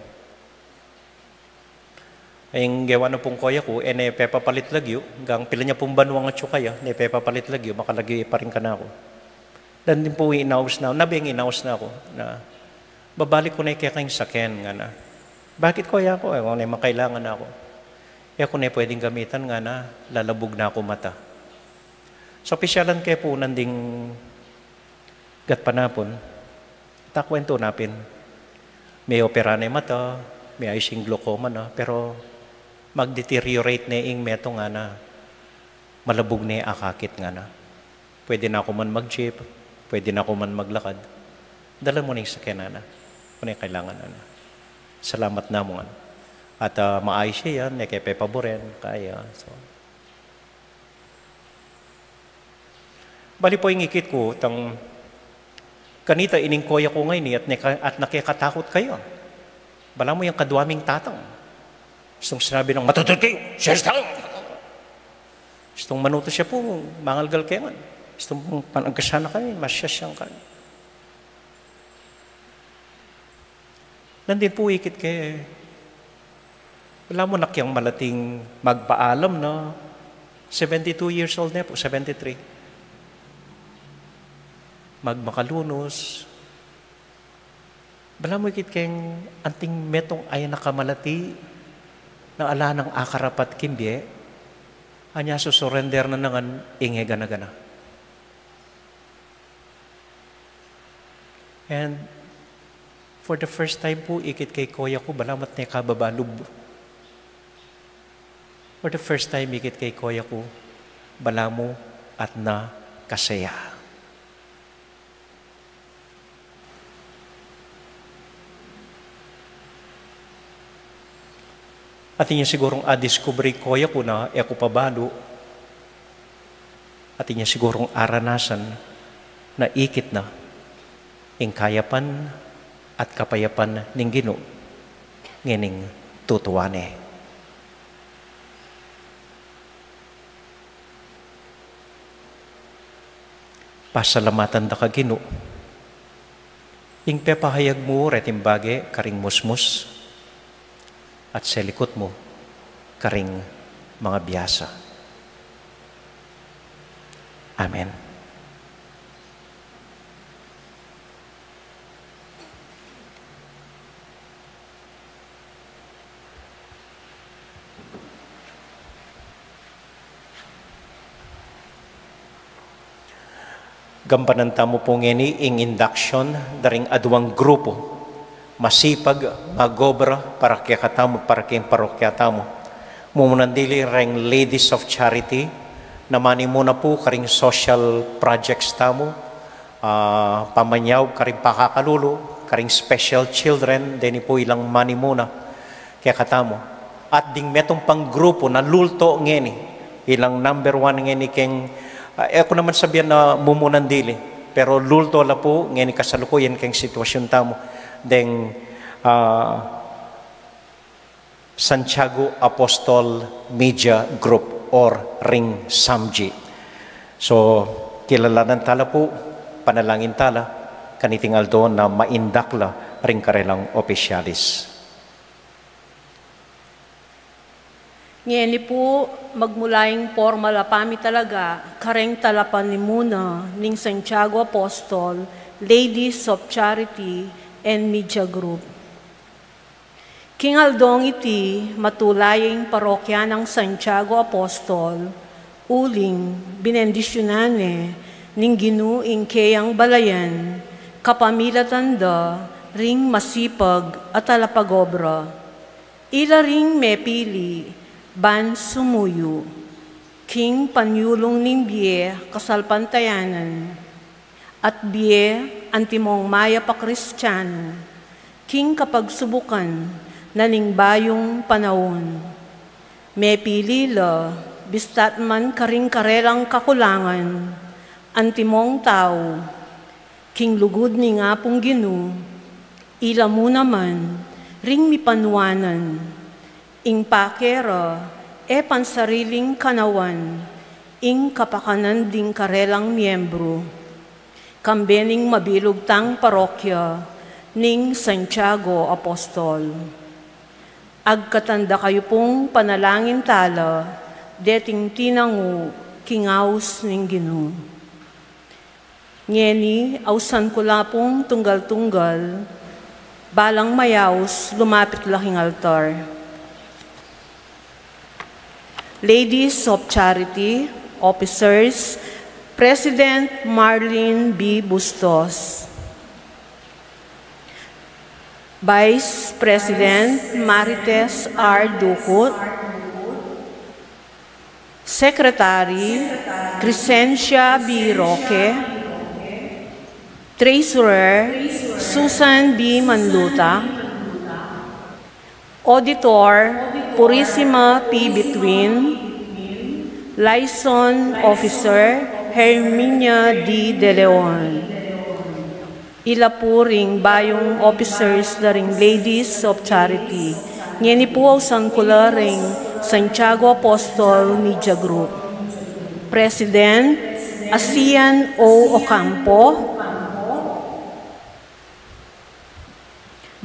Ing gewa na pung koya ku, e ne pepapalit lagyu, gang pila nya pung banua ngan atyu kaya, ne pepapalit lagyu, makalagyu ya pa rin kanaku. Dan din pu inaus na, na beng inaus na ku, na babalik ku ne keka ing saken, ngana. Bakit koya ku? E ku ne makailangan na ku. E ku ne pwedeng gamitan, ngana, lalabug na ku mata. So, pisyalan ke pu nanding gatpanapun, takwentu na pin. Me-opera ne mata, me-ayus ing glaucoma na, pero mag-deteriorate ne ing metung, ngana, malabug ne akakit, ngana. Pwede na ku man mag-jeep, pwede na ku man maglakad. Dala mu ne ing saken, ngana. Ku ne kailangan, ngana. Salamat na mu, ngana. At, ah, maayus ya yan, ne ke pepaburen, kaya, so. Bali pu ing ikit ku, tang kanita ining koya ku ngeni at neka-, at nakekatakut kaya. Balamu yang kadua ming tatang, istung sinabi nang, "Matutud kayu! Siyas tamu!" Istung manutus ya pu, mangalgal ke ngan. Istung panagkasana kami, masyas yang kami. Nandin pu ikit ke, balamu na keng malating magpaalam na, seventy-two years old ne pu, seventy-three. Magmakalunus. Balamu ikit keng anting metung aya na kamalati, na ala nang akarapat king bie, anya susurrender na ngan ing e gana-gana. And for the first time pu, ikit keng koya ku, balamu at ne kababa lub. For the first time, ikit keng koya ku, balamu at na kasaya. Atin ya sigurung adiskubre ing koya ku na e ku pa balu. Atin ya sigurung aranasan na ikit na ing kayapan at kapayapan ning Ginu ngening tutuan ne. Pasalamatan da ka, Ginu, ing pepahayag mu reting bage karing musmus at selikut mu karing mga biasa. Amen. Gampanan tamu pu ngeni ing induction da ring aduang grupu masipag mag-obra para kekatamu, para king parokya tamu. Mumunan dili reng Ladies of Charity, na mani mu na pu karing social projects tamu, ah, pamanyaub karing pakakalulu, karing special children, deni pu ilang manimuna kekatamu. At ding metung pang grupu na lulto ngeni, ilang number one ngeni keng, ah, e ku naman sabian na mumunan dili, pero lulto la pu ngeni kasalukuyan keng sitwasyun tamu, deng, ah, Santiago Apostol Media Group or ring SAMG. So, kilalanan tala pu, panalangin tala, kaniting aldo na maindak la ring karelang opisyalis. Ngeni pu, magmula ing pormal a pamitalaga kareng talapanimuna ning Santiago Apostol, Ladies of Charity and Media Group. King aldong iti, matula ya ing parokya nang Santiago Apostol, uling binendisyunan ne ning Ginu ing keyang balayan, kapamilatan da ring masipag a talapagobra. Ila ring mepili ban sumuyu king panyulung ning bie kasalpantayanan at bie antimong mayap a Kristianu king kapagsubukan na ning bayung panaun. Mepili la, bista't man karing karelang kakulangan, antimong tau, king lugud ning Apung Ginu, ila mu naman ring mipanuanan, ing pake ra e pansariling kanawan, ing kapakanan ding karelang miyembru, kambe ning mabilug tang parokya ning Santiago Apostol. Agkatan da kayu pung panalangin tala, deting tinangu king aus ning Ginu. Ngeni, ausan ku la pung tunggal-tunggal, balang mayaus lumapit la king altar. Ladies of Charity, Officers, President Marlene B. Bustos. Vice President Marites R. Ducut, Secretary Crescencia B. Roque, Treasurer Susan B. Manluta, Auditor Purisima P. Bituin, Liaison Officer Herminia D. De Leon. Ila pu ring bayung officers da ring Ladies of Charity. Ngeni pu ausan ku la ring Santiago Apostol Media Group. President Asian O. Ocampo.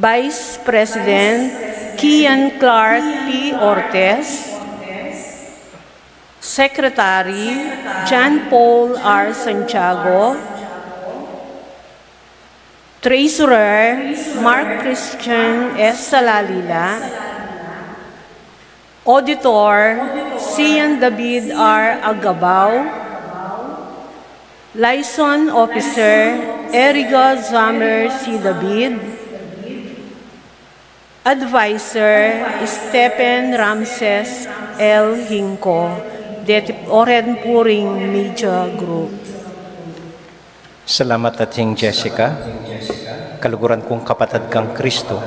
Vice President Kian Clark P. Ortiz. Secretary John Paul R. Santiago, Treasurer Mark Christian S. Salalila, Auditor Sian David R. Agabao, Liaison Officer Erica Zammer C. David, Advisor Stephen Ramses L. Hinco, deti oren pu ring Media Group. Salamat, Ating Jessica. Kaluguran kung kapatad kang Kristo,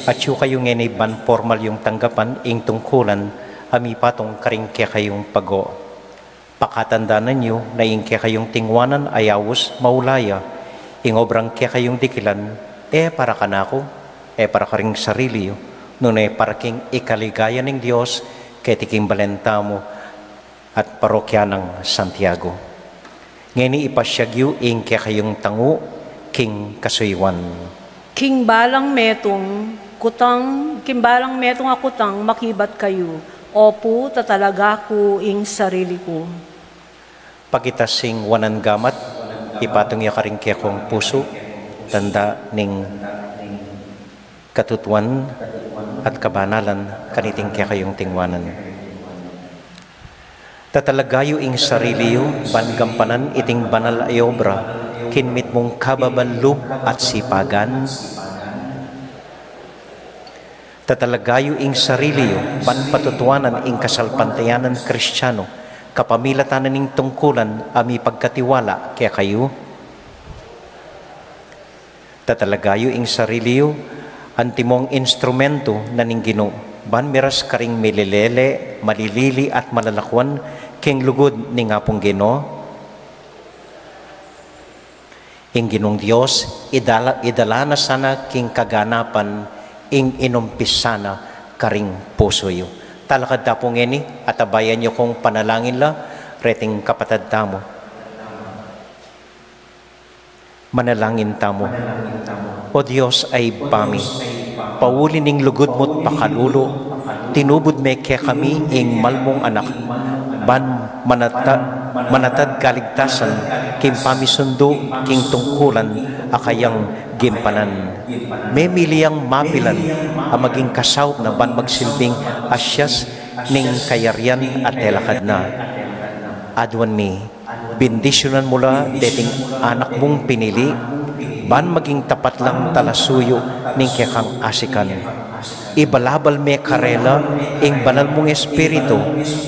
atyu kayu ngeni ban pormal yung tanggapan ing tungkulan a mipatung karing kekayung pago. Pakatandanan yu na ing kekayung tingwanan a yaus maula ya, ing obrang kekayung dikilan, e para kanaku, e para karing sarili yu, nune para king ikaligaya ning Dios keti king balen tamu at parokya nang Santiago. Ngeni ipasyag yu ing kekayung tangu king kasuyuan. King balang metung kutang, king balang metung a kutang makibat kayu, opu, tatalaga ku ing sarili ku. Pakitas ing wanan gamat, ipatung ya karing kekong pusu, tanda ning katutuan at kabanalan kaniting kekayung tingwanan. Tatalaga yu ing sarili yu, ban gampanan iting banal a obra, king mitmung kababan lub at sipagan. Tatalaga yu ing sarili yu, ban patutuanan ing kasalpantayanan Kristiano, kapamilatan ning tungkulan a mipagkatiwala kekayu. Tatalaga yu ing sarili yu antimong instrumentu na ning Ginu, ban miras karing mililele, malilili at malalakuan king lugud ning Apung Ginu. Ing Ginung Dios, idala, idala na sana king kaganapan ing inumpisa na karing pusu yu. Talakad ta pu ngeni, at abayan yu kung panalangin la reting kapatad tamu. Manalangin tamu. O Dios a Ibpa mi, pauli ning lugud mu't pakalulu, tinubud me kekami ing mal mung Anak, ban manata-, manatad kaligtasan king pamisundu king tungkulan a kayang gimpanan. Memili yang mapilan a maging kasaup na ban magsilbing asyas ning kayarian at telakad na. Aduan mi, bendisyunan mu la deting anak mung pinili, ban maging tapat lang talasuyu ning kekang asikan. Ibalabal me karela ing banal mung Espiritu,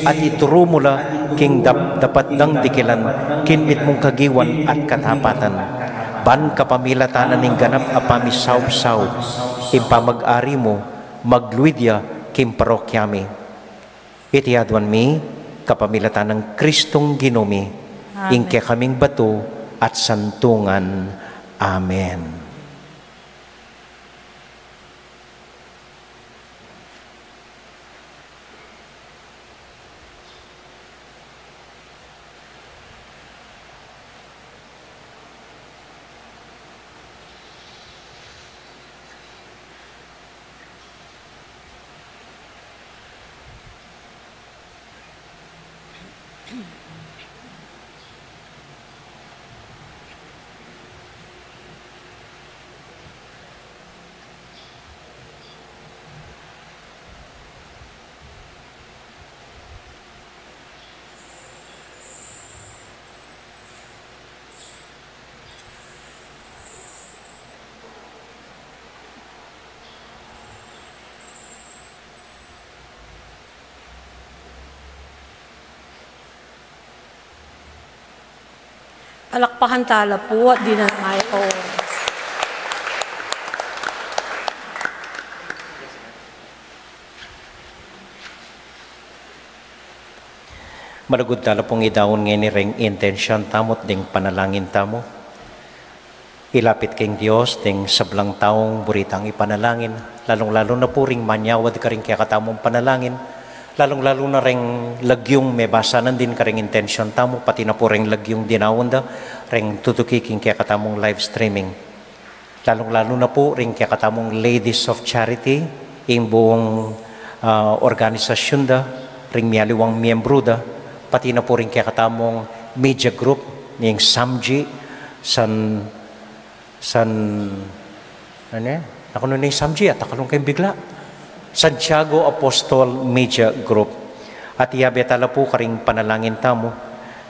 at ituru mu la king dap-, dapat dang dikilan king mitmung kagiwan at katapatan. Ban kapamilatan na ning ganap a pamisaup-saup, ing pamag-ari mu, magluid ya king parokya mi. Iti aduan mi, kapamilatan nang Kristong Ginu mi, Amen. Ing kekaming batu at santungan. Amen. Palakpakan ta la pu at dinan taya pu. Malugud ta la pung idaun ngeni reng intensyon tamu't ding panalangin tamu. Ilapit king Dios ding sablang taung buri tang ipanalangin, lalung-lalu na pu ring manyawad karing kekatamung panalangin, lalung-lalu na reng lagyung mebasanan din karing intensyon tamu, pati na pu reng lagyung dinaun da, reng tutuki king kekatamung live streaming. Lalung-lalu na pu ring kekatamung Ladies of Charity, ing buung, ah, organisasyun da, ring mialiwang miyembru da, pati na pu ring kekatamung media group, ning SAMG, San, San, anu ya? Naku, nanu ing SAMG, atakalung keng bigla. Santiago Apostol Media Group. At iyabe ta la pu karing panalangin tamu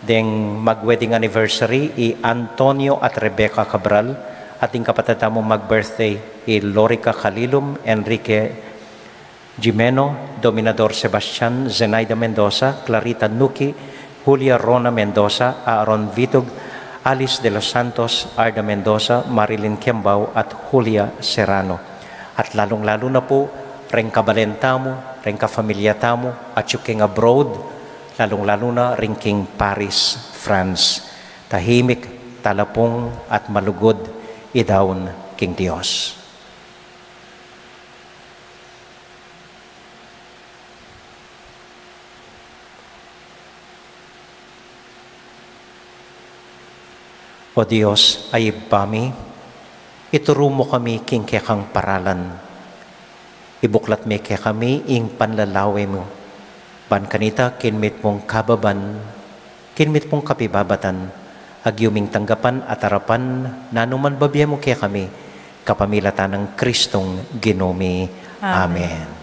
deng mag-wedding anniversary i Antonio at Rebecca Cabral, at ding kapatad tamu mag-birthday i Lorica Calilum, Enrique Jimeno, Dominador Sebastian, Zenaida Mendoza, Clarita Nuki, Julia Rona Mendoza, Aaron Vitug, Alice de los Santos, Arda Mendoza, Marilyn Kembao, at Julia Serrano. At lalung-lalu na pu, reng kabalen tamu, reng kafamilya tamu, at yu king abroad, lalung-lalu na ring king Paris, France. Tahimik, talapung, at malugud, idaun king Dios. O Dios a Ibpa mi, ituru mu kami king kekang paralan. Ibuklat me kekami ing panlalawe mu. Ban kanita king mitmung kababan, king mitmung kapibabatan, agyu ming tanggapan at arapan nanu man babie mu kekami, kapamilatan nang Kristong Ginu mi. Amen. Amen.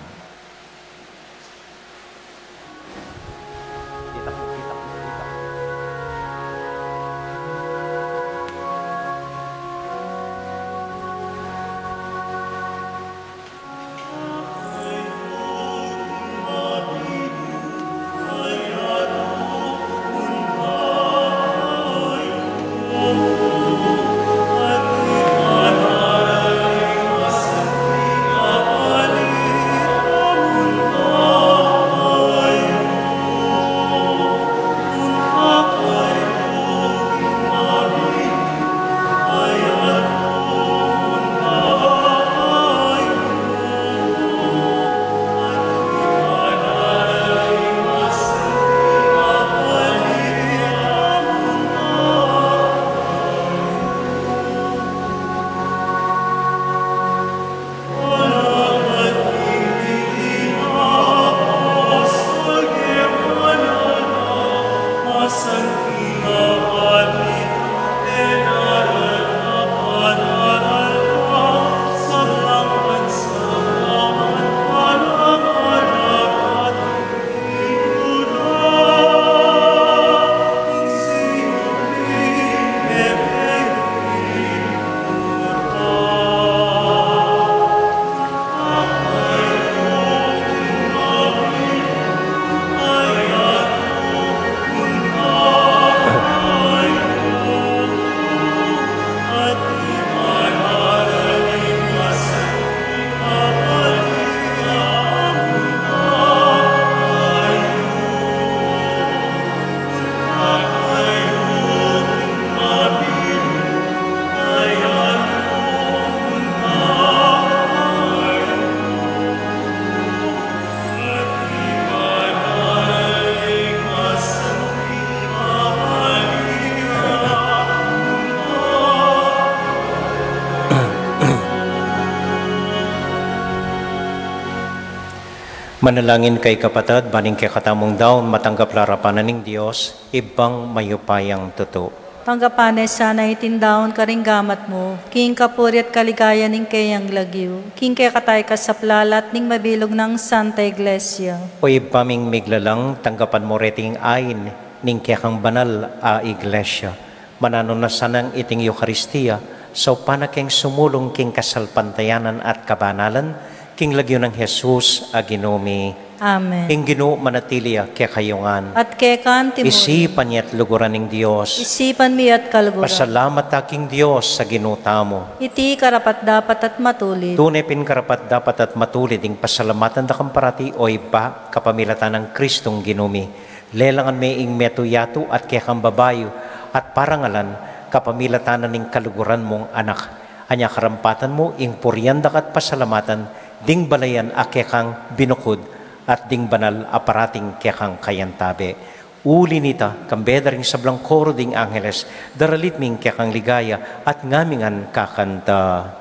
Manalangin kayu, kapatad, ban ing kekatamung daun matanggap la arapan na ning Dios, Ibpang mayupayang tutu. Tanggapan na sana iting daun karing gamat mu, king kapurian at kaligayan ning keyang lagyu, king kekatayung kasaplalan at ning mabilug nang Santa Iglesia. O Ibpa ming miglalang, tanggapan mu reting ain ning kekang banal a Iglesia. Mananu na sanang iting Eukaristia, saupan na keng sumulung king kasalpantayanan at kabanalan, king lagyu nang Jesus a Ginu mi. Amen. Ing Ginu manatili ya kekayu ngan. At keka naman. Isipan ya at luguran ing Dios. Isipan mi at kaluguran. Pasalamat ta king Dios a Ginu tamu. Iti karapat-dapat at matulid. Tune pin karapat-dapat at matulid ing pasalamatan da kang parati, o Ibpa, kapamilatan nang Kristong Ginu mi. Lelangan me ing metung yatu at kekang babayu at parangalan kapamilatan na ning kaluguran mung Anak. Anya karampatan mu ing purian da ka at pasalamatan ding balayan a kekang binukud at ding banal a parating kekang kayantabe. Uli nita, kambe da ring sablang koro ding angeles, daralit mi ing kekang ligaya at ngamingan kakanta.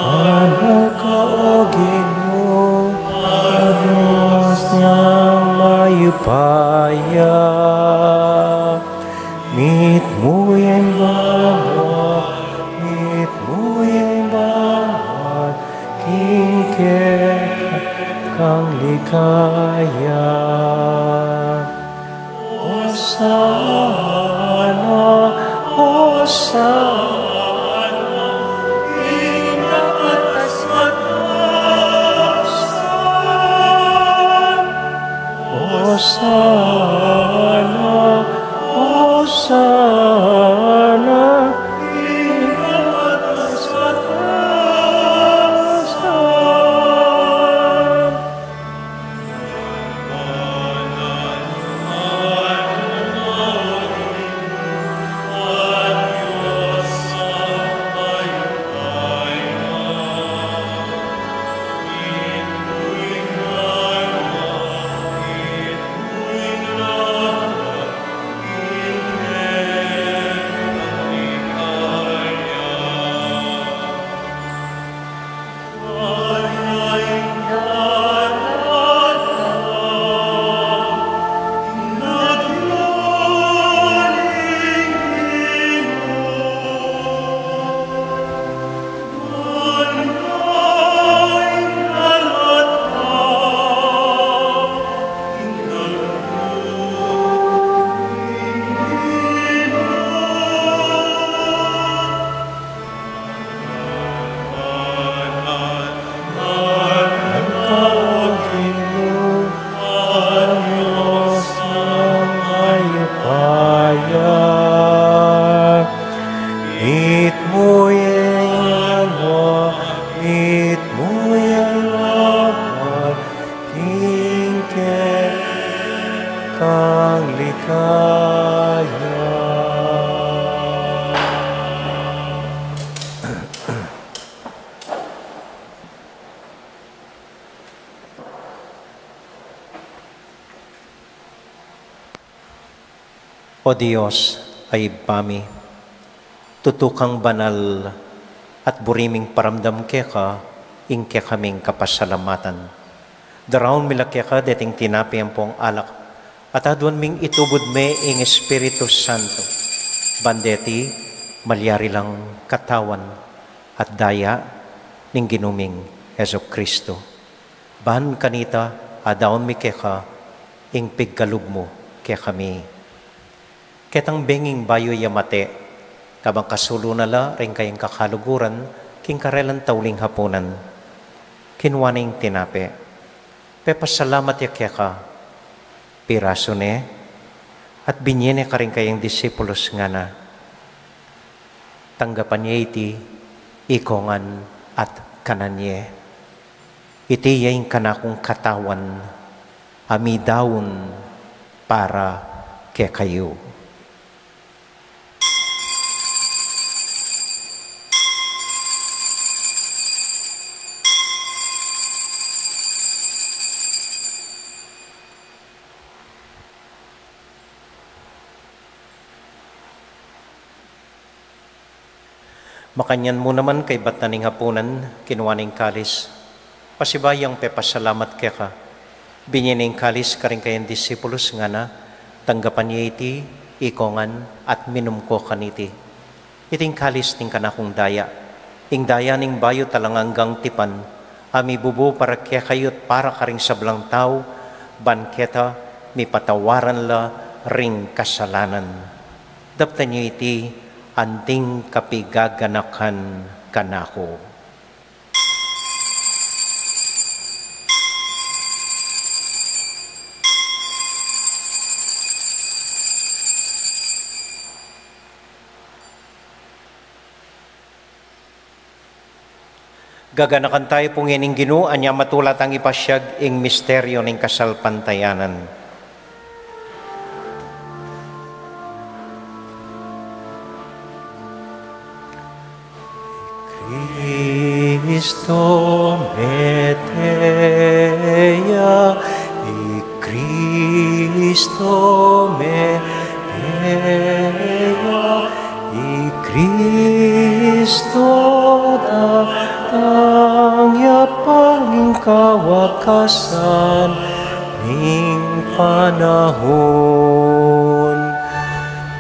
Anu ka, o Ginu, Anak nang mayupaya, mitmu ya ing banua, mitmu ya ing banua, king kekang ligaya. Osana, Osana, king kataas-taasan. Osana, Osana, king kataas-taasan. Itmu ya ing banua, itmu ya ing banua, king kekang ligaya. O Dios a Ibpa mi, tutu kang banal at buri ming paramdam keka ing kekaming kapasalamatan. Daraun mi la keka deting tinape ampong alak, at aduan ming itubud me ing Espiritu Santo, ban deti malyari lang katawan at daya ning Ginu ming Jesucristo. Ban kanita, adaun mi keka ing pigkalub mu kekami. Ketang benging bayu ya mate, kabang kasulu na la ring kayang kakaluguran king karelang tauling hapunan, kinua ne ing tinape, pepasalamat ya keka, pirasu ne, at binye ne karing kayang disipulus, ngana: Tanggapan ye iti, ikongan at kanan ye. Iti ya ing kanakung katawan a midaun para kekayu. Makanyan mu naman kaybat na ning hapunan, kinua ne ing kalis, pasibayu yang pepasalamat keka, binie ne ing kalis karing kayang disipulus, ngana, tanggapan ye iti, ikongan, at minum ko kaniti. Iting kalis ning kanakung daya, ing daya ning bayu at alang anggang tipan, a mibubu para kekayu at para karing sablang tau, ban keta mipatawaran la ring kasalanan. Daptan yu iti anting kapigaganakan kanaku. Gaganakan tayu pu ngening Ginu, anya matula tang ipasiag ing misteryu ning kasalpantayanan. I Kristo mete ya, i Kristo mete ya, i Kristo datang ya pa king kawakasan ning panahun.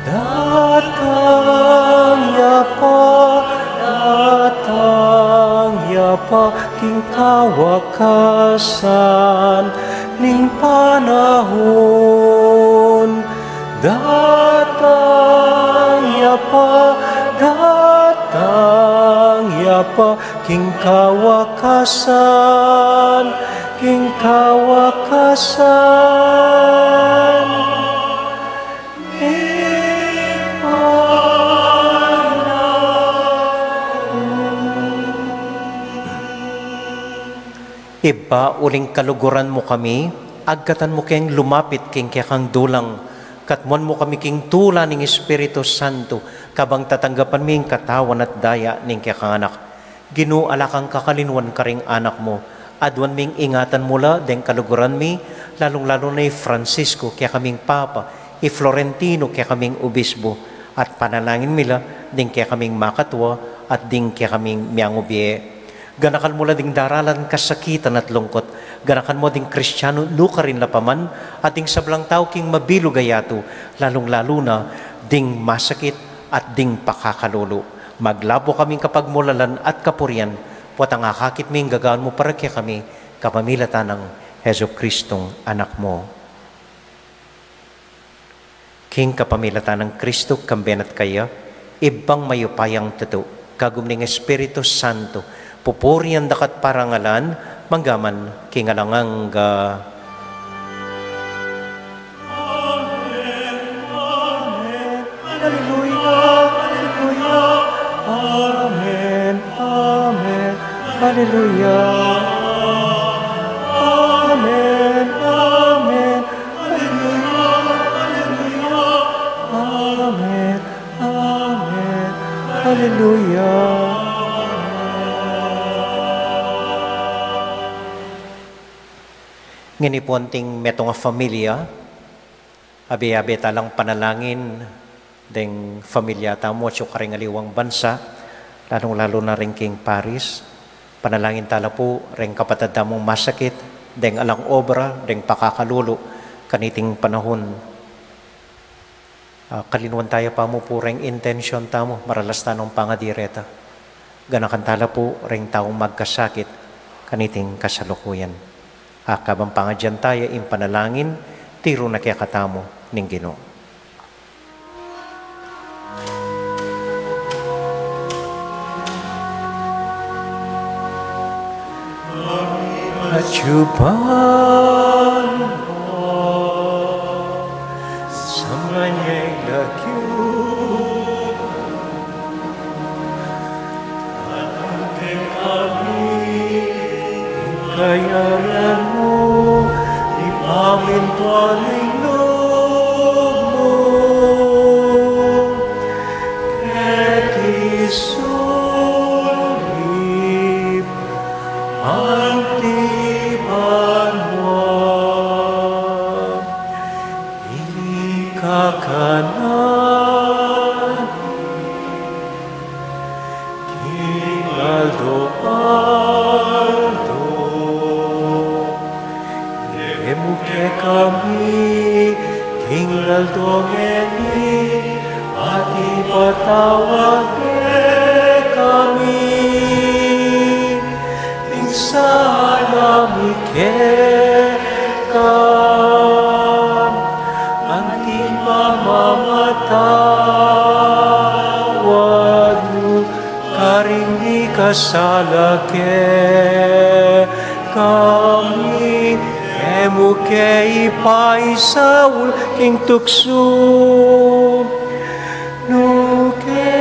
Datang ya pa, datang ya pa king kawakasan ning panahun. Datang ya pa, datang ya pa king kawakasan, king kawakasan. Ibpa, uling kaluguran mu kami, agkatan mu keng lumapit king kekang dulang, katmuan mu kami king tula ning Espiritu Santo, kabang tatanggapan mi ing katawan at daya ning kekang Anak. Ginu, ala kang kakalinuan karing anak mu. Aduan ming ingatan mu la deng kaluguran mi, lalung-lalu na i Francisco, kekaming Papa, i Florentino, kekaming Obispo, at panalangin mi la ding kekaming makatua at ding kekaming miangubie. Ganakan mu la ding daralan kasakitan at lungkut. Ganakan mu ding Kristianu nukarin la pa man, at ding sablang tau king mabilug a yatu, lalung-lalu na ding masakit at ding pakakalulu. Maglabu kaming kapagmulalan at kapurian, potang akakit mi ing gagawan mu para kekami, kapamilatan nang Jesucristong Anak mu. King kapamilatan nang Kristo, kambe na at kaya, Ibpang mayupayang tutu, kagum ning Espiritu Santo, pupurian da ka at parangalan, mangga man king alang angga. Amen, amen. Aleluya, aleluya. Amen, amen. Aleluya. Amen, amen. Aleluya, aleluya. Amen, amen. Aleluya. Ngeni pu anting metung a familia, abe-abe talang panalangin deng familia tamu atyu karing aliwang bansa, lalung-lalu na ring king Paris. Panalangin tala pu ring kapatad tamung masakit, deng alang obra, deng pakakalulu, kaniting panahun. Ah, kalinuan taya pa mu pu ring intensyun tamu, maralas tanung pangadireta. Ganakan tala pu ring taung magkasakit kaniting kasalukuyan. Akabang pangadyan taya ing panalangin, tiru na kekatamu ning Ginu. Atyu pa mu, samban ya ing lagyu mu, datang kekami ing kayarian mu, mipamintuan ing lub mu keti sulip anti banua. Ing kakanan mi Karing mikasala kekami, e mu ke ipaisaul king tuksu, nune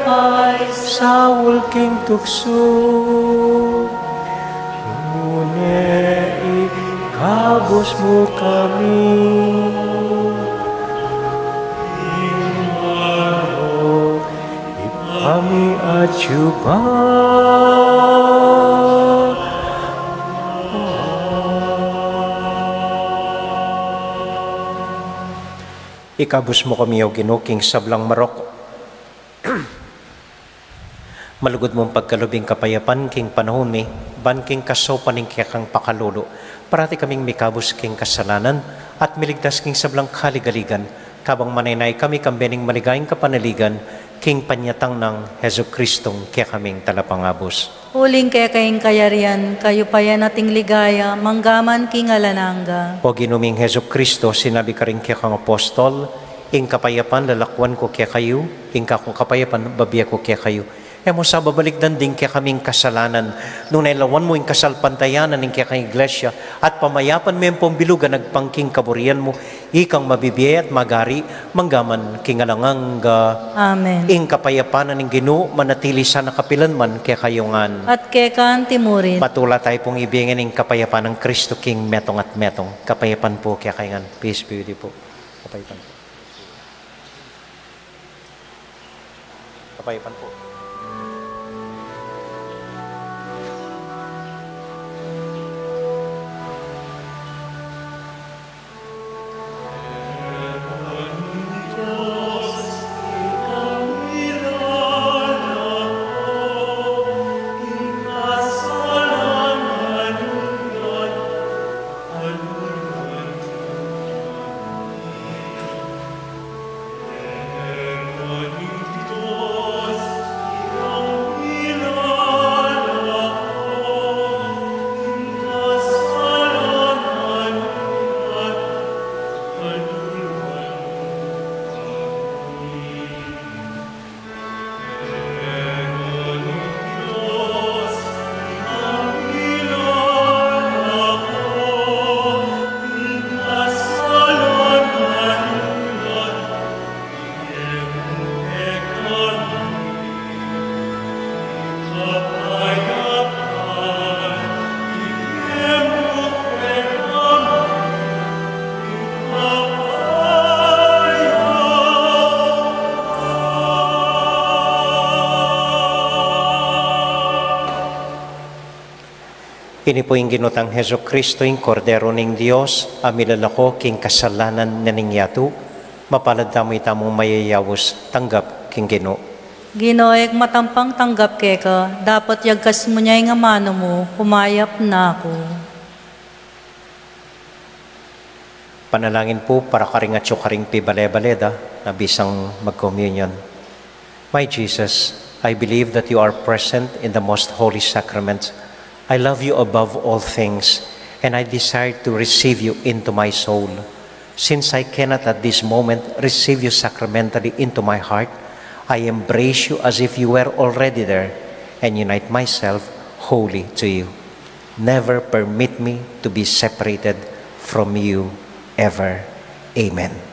paisaul king tuksu, nune ikabus mu kami king marok. Ibpa mi atyu ka. Ikabus mu kami, O Ginu, king sablang marok. Malugud mung pagkalub ing kapayapan king panaun mi, ban king kasaupan ning kekang pakalulu, parati kaming mikabus king kasalanan at miligtas king sablang kaligaligan, kabang manaynay kami kambe ning maligayang kapanaligan king panyatang nang Jesucristong kekaming Talapangabus. Uling keka ing kayarian, kayupayan at ing ligaya, manggaman king alang angga. O Ginu ming Jesucristo, sinabi karing kekang apostol, ing kapayapan lalakuan ku kekayu, ing kakung kapayapan bibie ku kekayu. E mu sa babalikdan ding kekaming kasalanan, nune lawan mu ing kasalpantayanan ning kekang Iglesia, at pamayapan me ampong bilugan agpang king kaburian mu, ikang mabibie at magari, manggaman king alang angga. Amen. Ing kapayapan na ning Ginu, manatili sana kapilan man kekayu ngan. At keka antimurin. Matula tayu pung ibie ngan ing kapayapan nang Kristo king metung at metung. Kapayapan pu kekayu ngan. Peace be with you pu. Kapayapan pu. Kapayapan pu. Ini pu ing Ginu tang Jesucristo, ing Kordero ning Dios, a milalako king kasalanan na ning yatu. Mapalad tamu itamung mayayaus, tanggap king Ginu. Ginu, e ku matampang tanggap keka, dapot yagkas mu ne ing amanu mu, kumayap na ku. Panalangin pu para karing atyu karing pibale-bale da na bisang mag-communion. My Jesus, I believe that you are present in the most holy sacrament. I love you above all things, and I desire to receive you into my soul. Since I cannot at this moment receive you sacramentally into my heart, I embrace you as if you were already there and unite myself wholly to you. Never permit me to be separated from you ever. Amen.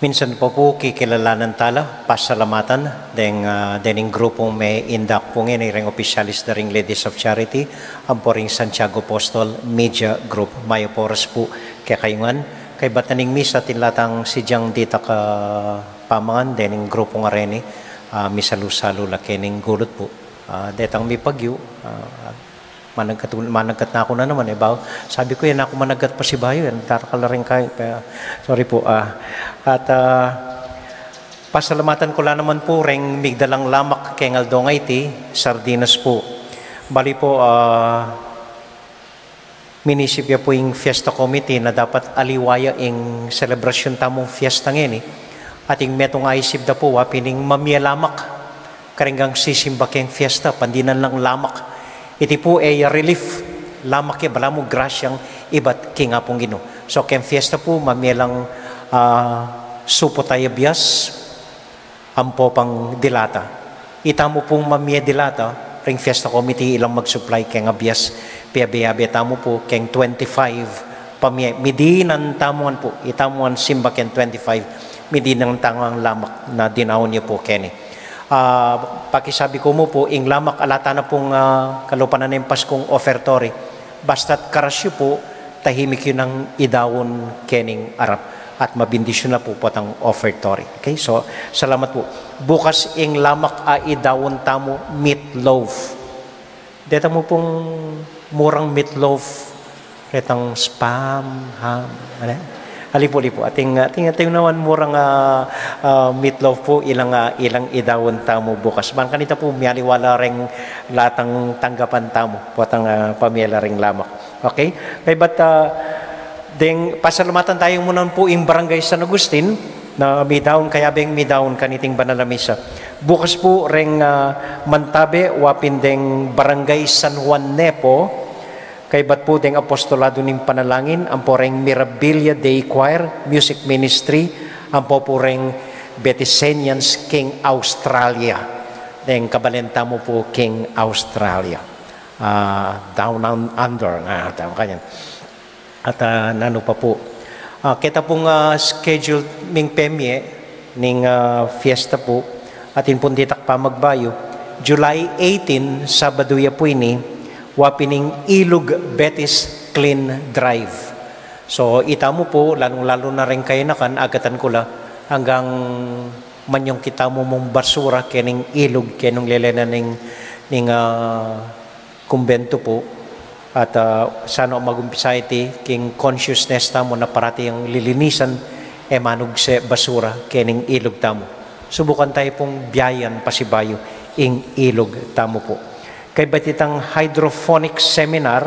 Minsan pa pu kikilalanan tala, pasalamatan deng, ah, dening grupung me-indak pu ngeni, reng opisyalis da ring Ladies of Charity ampo ring Santiago Apostol Media Group. Mayap a oras pu kekayu ngan. Kaybat na ning misa, atin la tang sidyang ditak a pamangan dening grupung areni, ah, misalu-salu la kening gulut pu. Ah, detang mipagyu, ah, managkat, managkat na ku na naman, e ba? Sabi ku, e na ku managkat pasibayu, e, darakal la rin kaya, sorry pu, ah. At, ah, pasalamatan ku la naman pu reng migdalang lamak keng aldo ngeni, sardinas pu. Bale pu, ah, minisip ya pu ing fiesta committee na dapat aliwa ya ing selebrasyun tamung fiesta ngeni. At ing metung a isip da pu, wa, pin ing mamie lamak kareng sisimba keng fiesta, pandinan lang lamak. Iti pu e ya relief, lamak ya balamu grasyang ibat king Apung Ginu. So keng fiesta pu, mamie lang, ah, supot a bias ampo pang dilata. Itamu pung mamie dilata, ring fiesta committee ilang mag-supply keng bias, piabe-abe tamu pu keng twenty-five pamie, midinan tamu ngan pu, itamu ngan simba keng twenty-five, midinan tamu ngan lamak na dinaun yu pu keni. Ah, pakisabi ku mu pu, ing lamak ala tana pung, ah, kalupa na ning Paskung offertory. Basta't karas yu pu, tahimik yu nang idaun kening arap at mabindisyun na pu potang offertory. Okay, so, salamat pu. Bukas ing lamak a idaun tamu, meatloaf. Deta mu pung murang meatloaf, retang spam, ham, ale? Ali pu, ali pu. Ating, ating, ating naman murang, ah, ah, meatloaf pu, ilang, ah, ilang idaun tamu bukas. Ban kanita pu, mialiwa la reng latang tanggapan tamu, potang, ah, pamie la reng lamak. Okay? Kaybat, ah, deng pasalamatan tamu mu ngan pu ing Barangay San Agustin, na midaun, kayabeng midaun kaniting banal a misa. Bukas pu reng, ah, mantabe, wa pin deng Barangay San Juan Nepo, kaybat pu deng Apostolado ning Panalangin, ampo reng Mirabilia Day Choir, Music Ministry, ampo pu reng Betisenians king Australia. Deng kabalen tamu pu king Australia. Ah, down un-, under, ah, tama kanyan. At, ah, nanu pa pu. Ah, keta pung, ah, schedule ming pemie ning, ah, fiesta pu, atin pung ditak pamagbayu, July eighteen, Sabadu ya pu ini, wa pin ing Ilug Betis Clean Drive. So, itamu pu, lalung-lalu na reng kayanakan, agatan ku la, anggang manyungkit tamu mung basura kening ilug, kenung lelenan ning, ning, ah, kumbentu pu, at, ah, sana magumpisa iti king consciousness tamu na parati yang lilinisan, e manugse basura kening ilug tamu. Subukan tamu pung biayan pasibayu ing ilug tamu pu. Kaybat itang hydroponic seminar,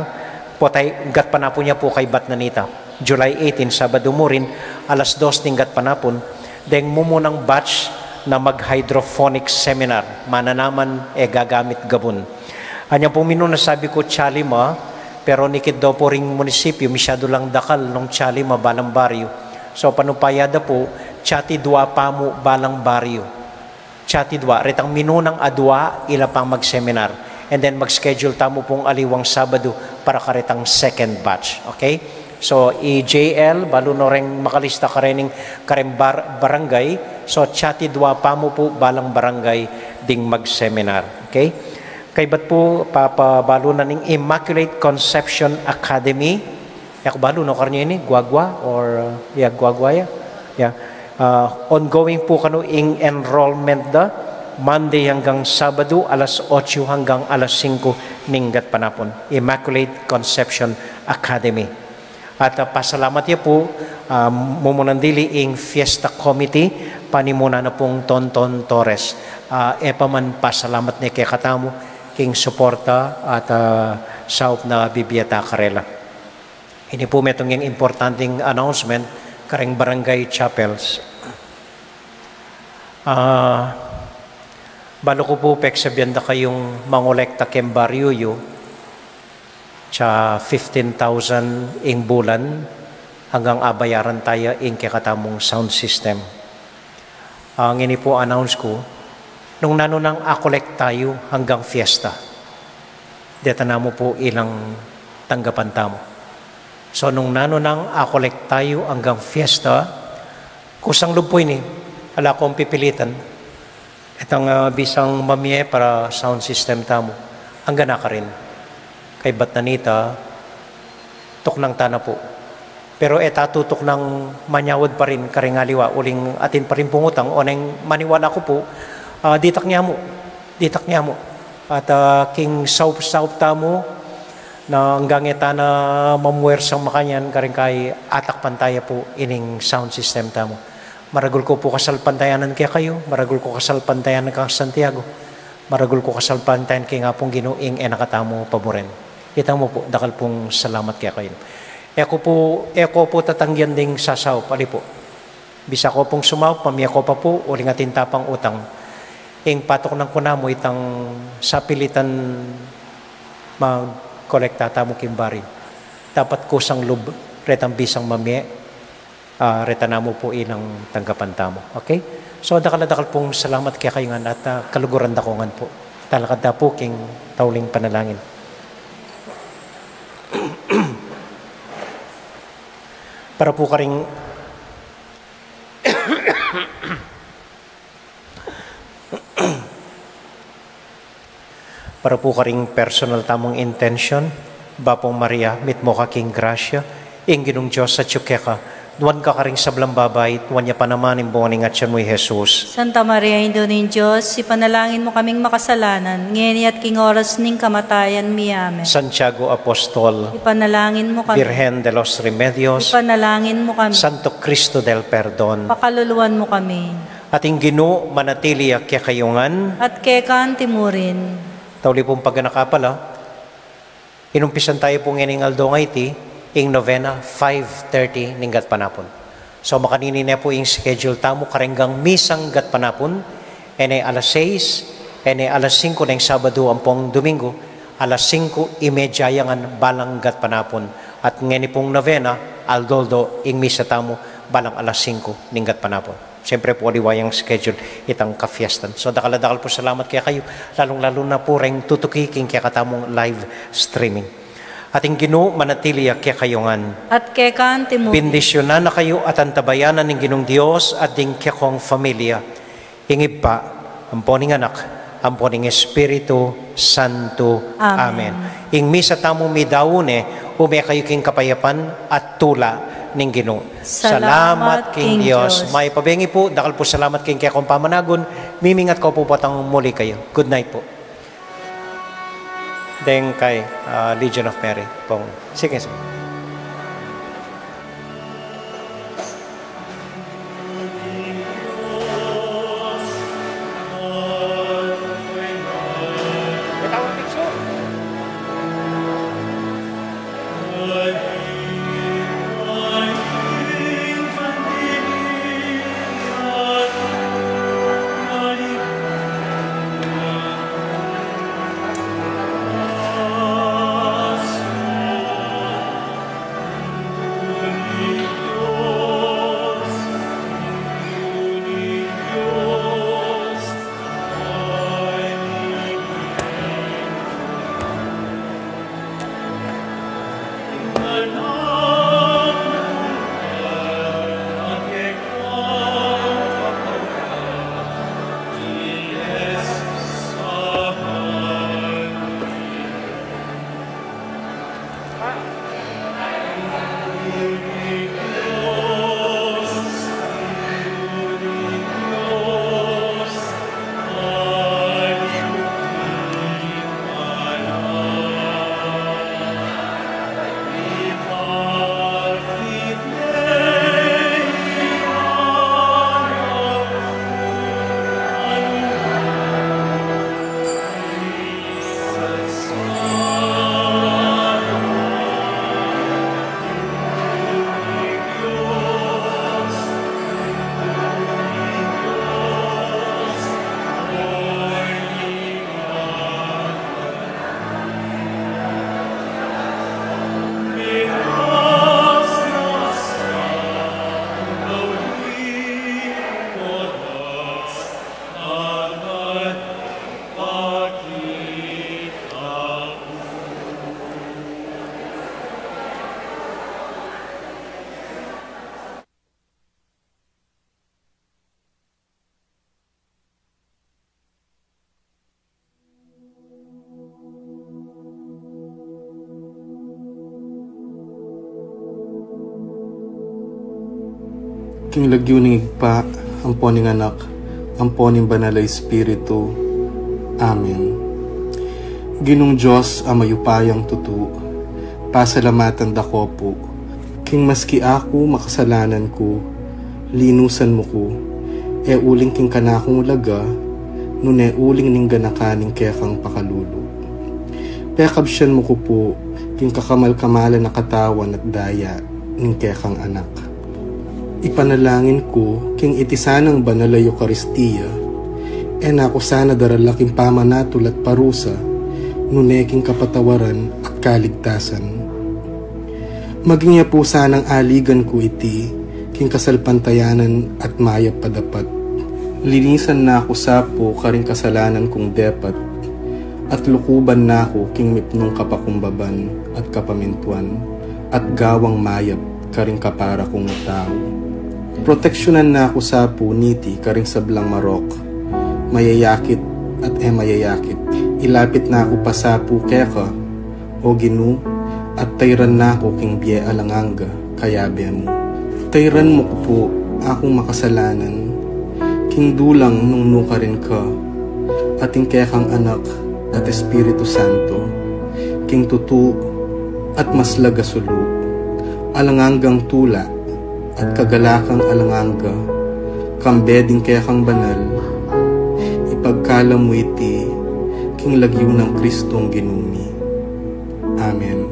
potang gatpanapun ya pu kaybat na nita. July eighteen, Sabadu mu rin, alas dos ning gatpanapun, deng mumunang batch na mag-hydroponic seminar, mananaman e gagamit gabun. Anya pu minuna sabi ku, tsalima, pero nikit do pu ring munisipyu, misyadu lang dakal nung tsalima balang baryu. So, panupaya da pu, tsati dua pamu balang baryu. Tsati dua, retang minunang adua, ila pang mag-seminar. And then mag-schedule tamu pung aliwang Sabadu para karetang second batch. Okay? So, i J L, balu no reng makalista karening kareng bar-, barangay. So, tsati dua pamu pu balang barangay ding mag-seminar. Okay? Kaybat pu, papabalu na ning Immaculate Conception Academy. Ya ku balu no kareng ini, Guagua or, uh, ya, Guagua ya. Ya. Uh, ongoing pu kanu ing enrollment da, Monday anggang Sabadu, alas otso anggang alas singko ning gatpanapun. Immaculate Conception Academy. At, uh, pasalamat ya pu, uh, mumunan dili ing Fiesta Committee, panimuna na pung Tonton Torres. Uh, e pa man pasalamat ne kekatamu king suporta at, uh, saup na bibie ta karela. Ini pu metung yang importanteng announcement kareng barangay chapels. Ah, balu ku pu peksabian da kayung mangolekta keng baryu yu, tsa fifteen thousand ing bulan, anggang abayaran taya ing kekatamung sound system. Ah, ngeni pu announce ku, nung nanu nang akolekta yu anggang fiesta, deta namu pu ilang tanggapan tamu. So, nung nanu nang akolekta yu anggang fiesta, Kusang lub pu ini, ala kung pipilitan. Itang, ah, bisang mamie para sound system tamu. Angga na karin. Kaybat na nita, tuknang tana pu. Pero e ta tutuknang manyawad pa rin karing aliwa, uling atin pa rin pung utang, oneng maniwala ku pu, ah, ditak nia mu. Ditak nia mu. At, ah, king saup-saup tamu, na anggang e ta na mamuersang makanyan, karing kai atakpan taya pu ining sound system tamu. Maragul ku pu kasalpantayanan kekayu, maragul ku kasalpantayanan kang Santiago, maragul ku kasalpantayanan king Apung Ginu ing e na katamu paburen. Ita mu pu, dakal pung salamat kekayu. E ku pu, e ku pu tatanggian ding sasaup, ali pu. Bisa ku pung sumaup, mamie ku pa pu, uling atin ta pang utang. Ing patuknang ku namu itang sapilitan magkolekta tamu king baryo. Dapat kusang lub, retang bisang mamie, ah, reta namu pu ilang tanggapan tamu. Okay? So, dakal a dakal pung salamat kekayu ngan at, ah, kaluguran da ku ngan pu. Talakad ta pu king tauling panalangin. Para pu karing Para pu karing personal tamung intention, Bapu Maria, mitmu ka king grasya, ing Ginung Dios atyu keka, nuan ka karing sablang babai, nuan ya pa naman ing bunga ning atyan mu, i Jesus. Santa Maria, Indu ning Dios, ipanalangin mu kaming makasalanan, ngeni at king oras ning kamatayan mi. Amen. Santiago Apostol, ipanalangin mu kami. Virgen de los Remedios, ipanalangin mu kami. Santo Cristo del Perdon, pakaluluan mu kami. At ing Ginu manatili ya kekayu ngan. At keka anti mu rin. Tauli pung paganaka pala, inumpisan taya pu ngening aldo ngeni ing novena, five thirty ning gatpanapun. So, makanini ne pu ing schedule tamu kareng misang gatpanapun, e ne alas sais, e ne alas singku neng Sabadu ampong Domingu, alas singku imedya ya ngan balang gatpanapun. At ngeni pung novena, aldo-aldo ing misa tamu balang alas singku ning gatpanapun. Siyempre pu, aliwa yang schedule itang kafiestan. So, dakal a dakal pung salamat kekayu, lalung-lalu na pu reng tutuki king kekatamung live streaming. At ing Ginu manatili ya kekayu ngan. At keka anti mu. Bendisyunan na kayu at antabayanan ning Ginung Dios at ding kekong familia. Ing Ibpa, ampo ning Anak, ampo ning Espiritu Santo. Amen. Amen. Ing misa tamu midaunan, ume kayu king kapayapan at tula ning Ginu. Salamat king Dios. Mayap a bengi pu, dakal pung salamat king kekong pamanagun, mimingat ku pu potang muli kayu. Good night pu. Deng kai, ah, Legion of Mary pung. Sige, sige. King lagyu ning Ibpa, ampo ning Anak, ampo ning Banal a Espiritu. Amen. Ginung Dios a mayupayang tutu, pasalamatan da ka pu, king maski aku makasalanan ku, linusan mu ku, e uling king kanakung laga, nune uling ning ganakan ning kekang pakalulu. Pekabsian mu ku pu, king kakamal-kamalan a katawan at daya ning kekang Anak. Ipanalangin ku, king iti sanang banal a Eukaristia, e na ku sana darala king pamanatul at parusa, nune king kapatawaran at kaligtasan. Maging ya pu sanang aligan ku iti, king kasalpantayanan at mayap a dapat. Linisan na ku sa pu karing kasalanan kung depat, at lukuban na ku king mipnung kapakumbaban at kapamintuan, at gawang mayap karing kapara kung tau. Proteksyunan na ku sa pu niti karing sablang marok, mayayakit at e mayayakit. Ilapit na ku pa sa pu keka, O Ginu, at tayran na ku king bie alang angga, kayabe mu. Tayran mu ku pu akung makasalanan, king dulang nung nukarin ka, at ing kekang Anak at Espiritu Santo, king tutu at maslag a sulu, alang anggang tula at kagalakang alang angga, kambe ding kekang banal, ipagkalam mu iti, king lagyu nang Kristong Ginu mi. Amen.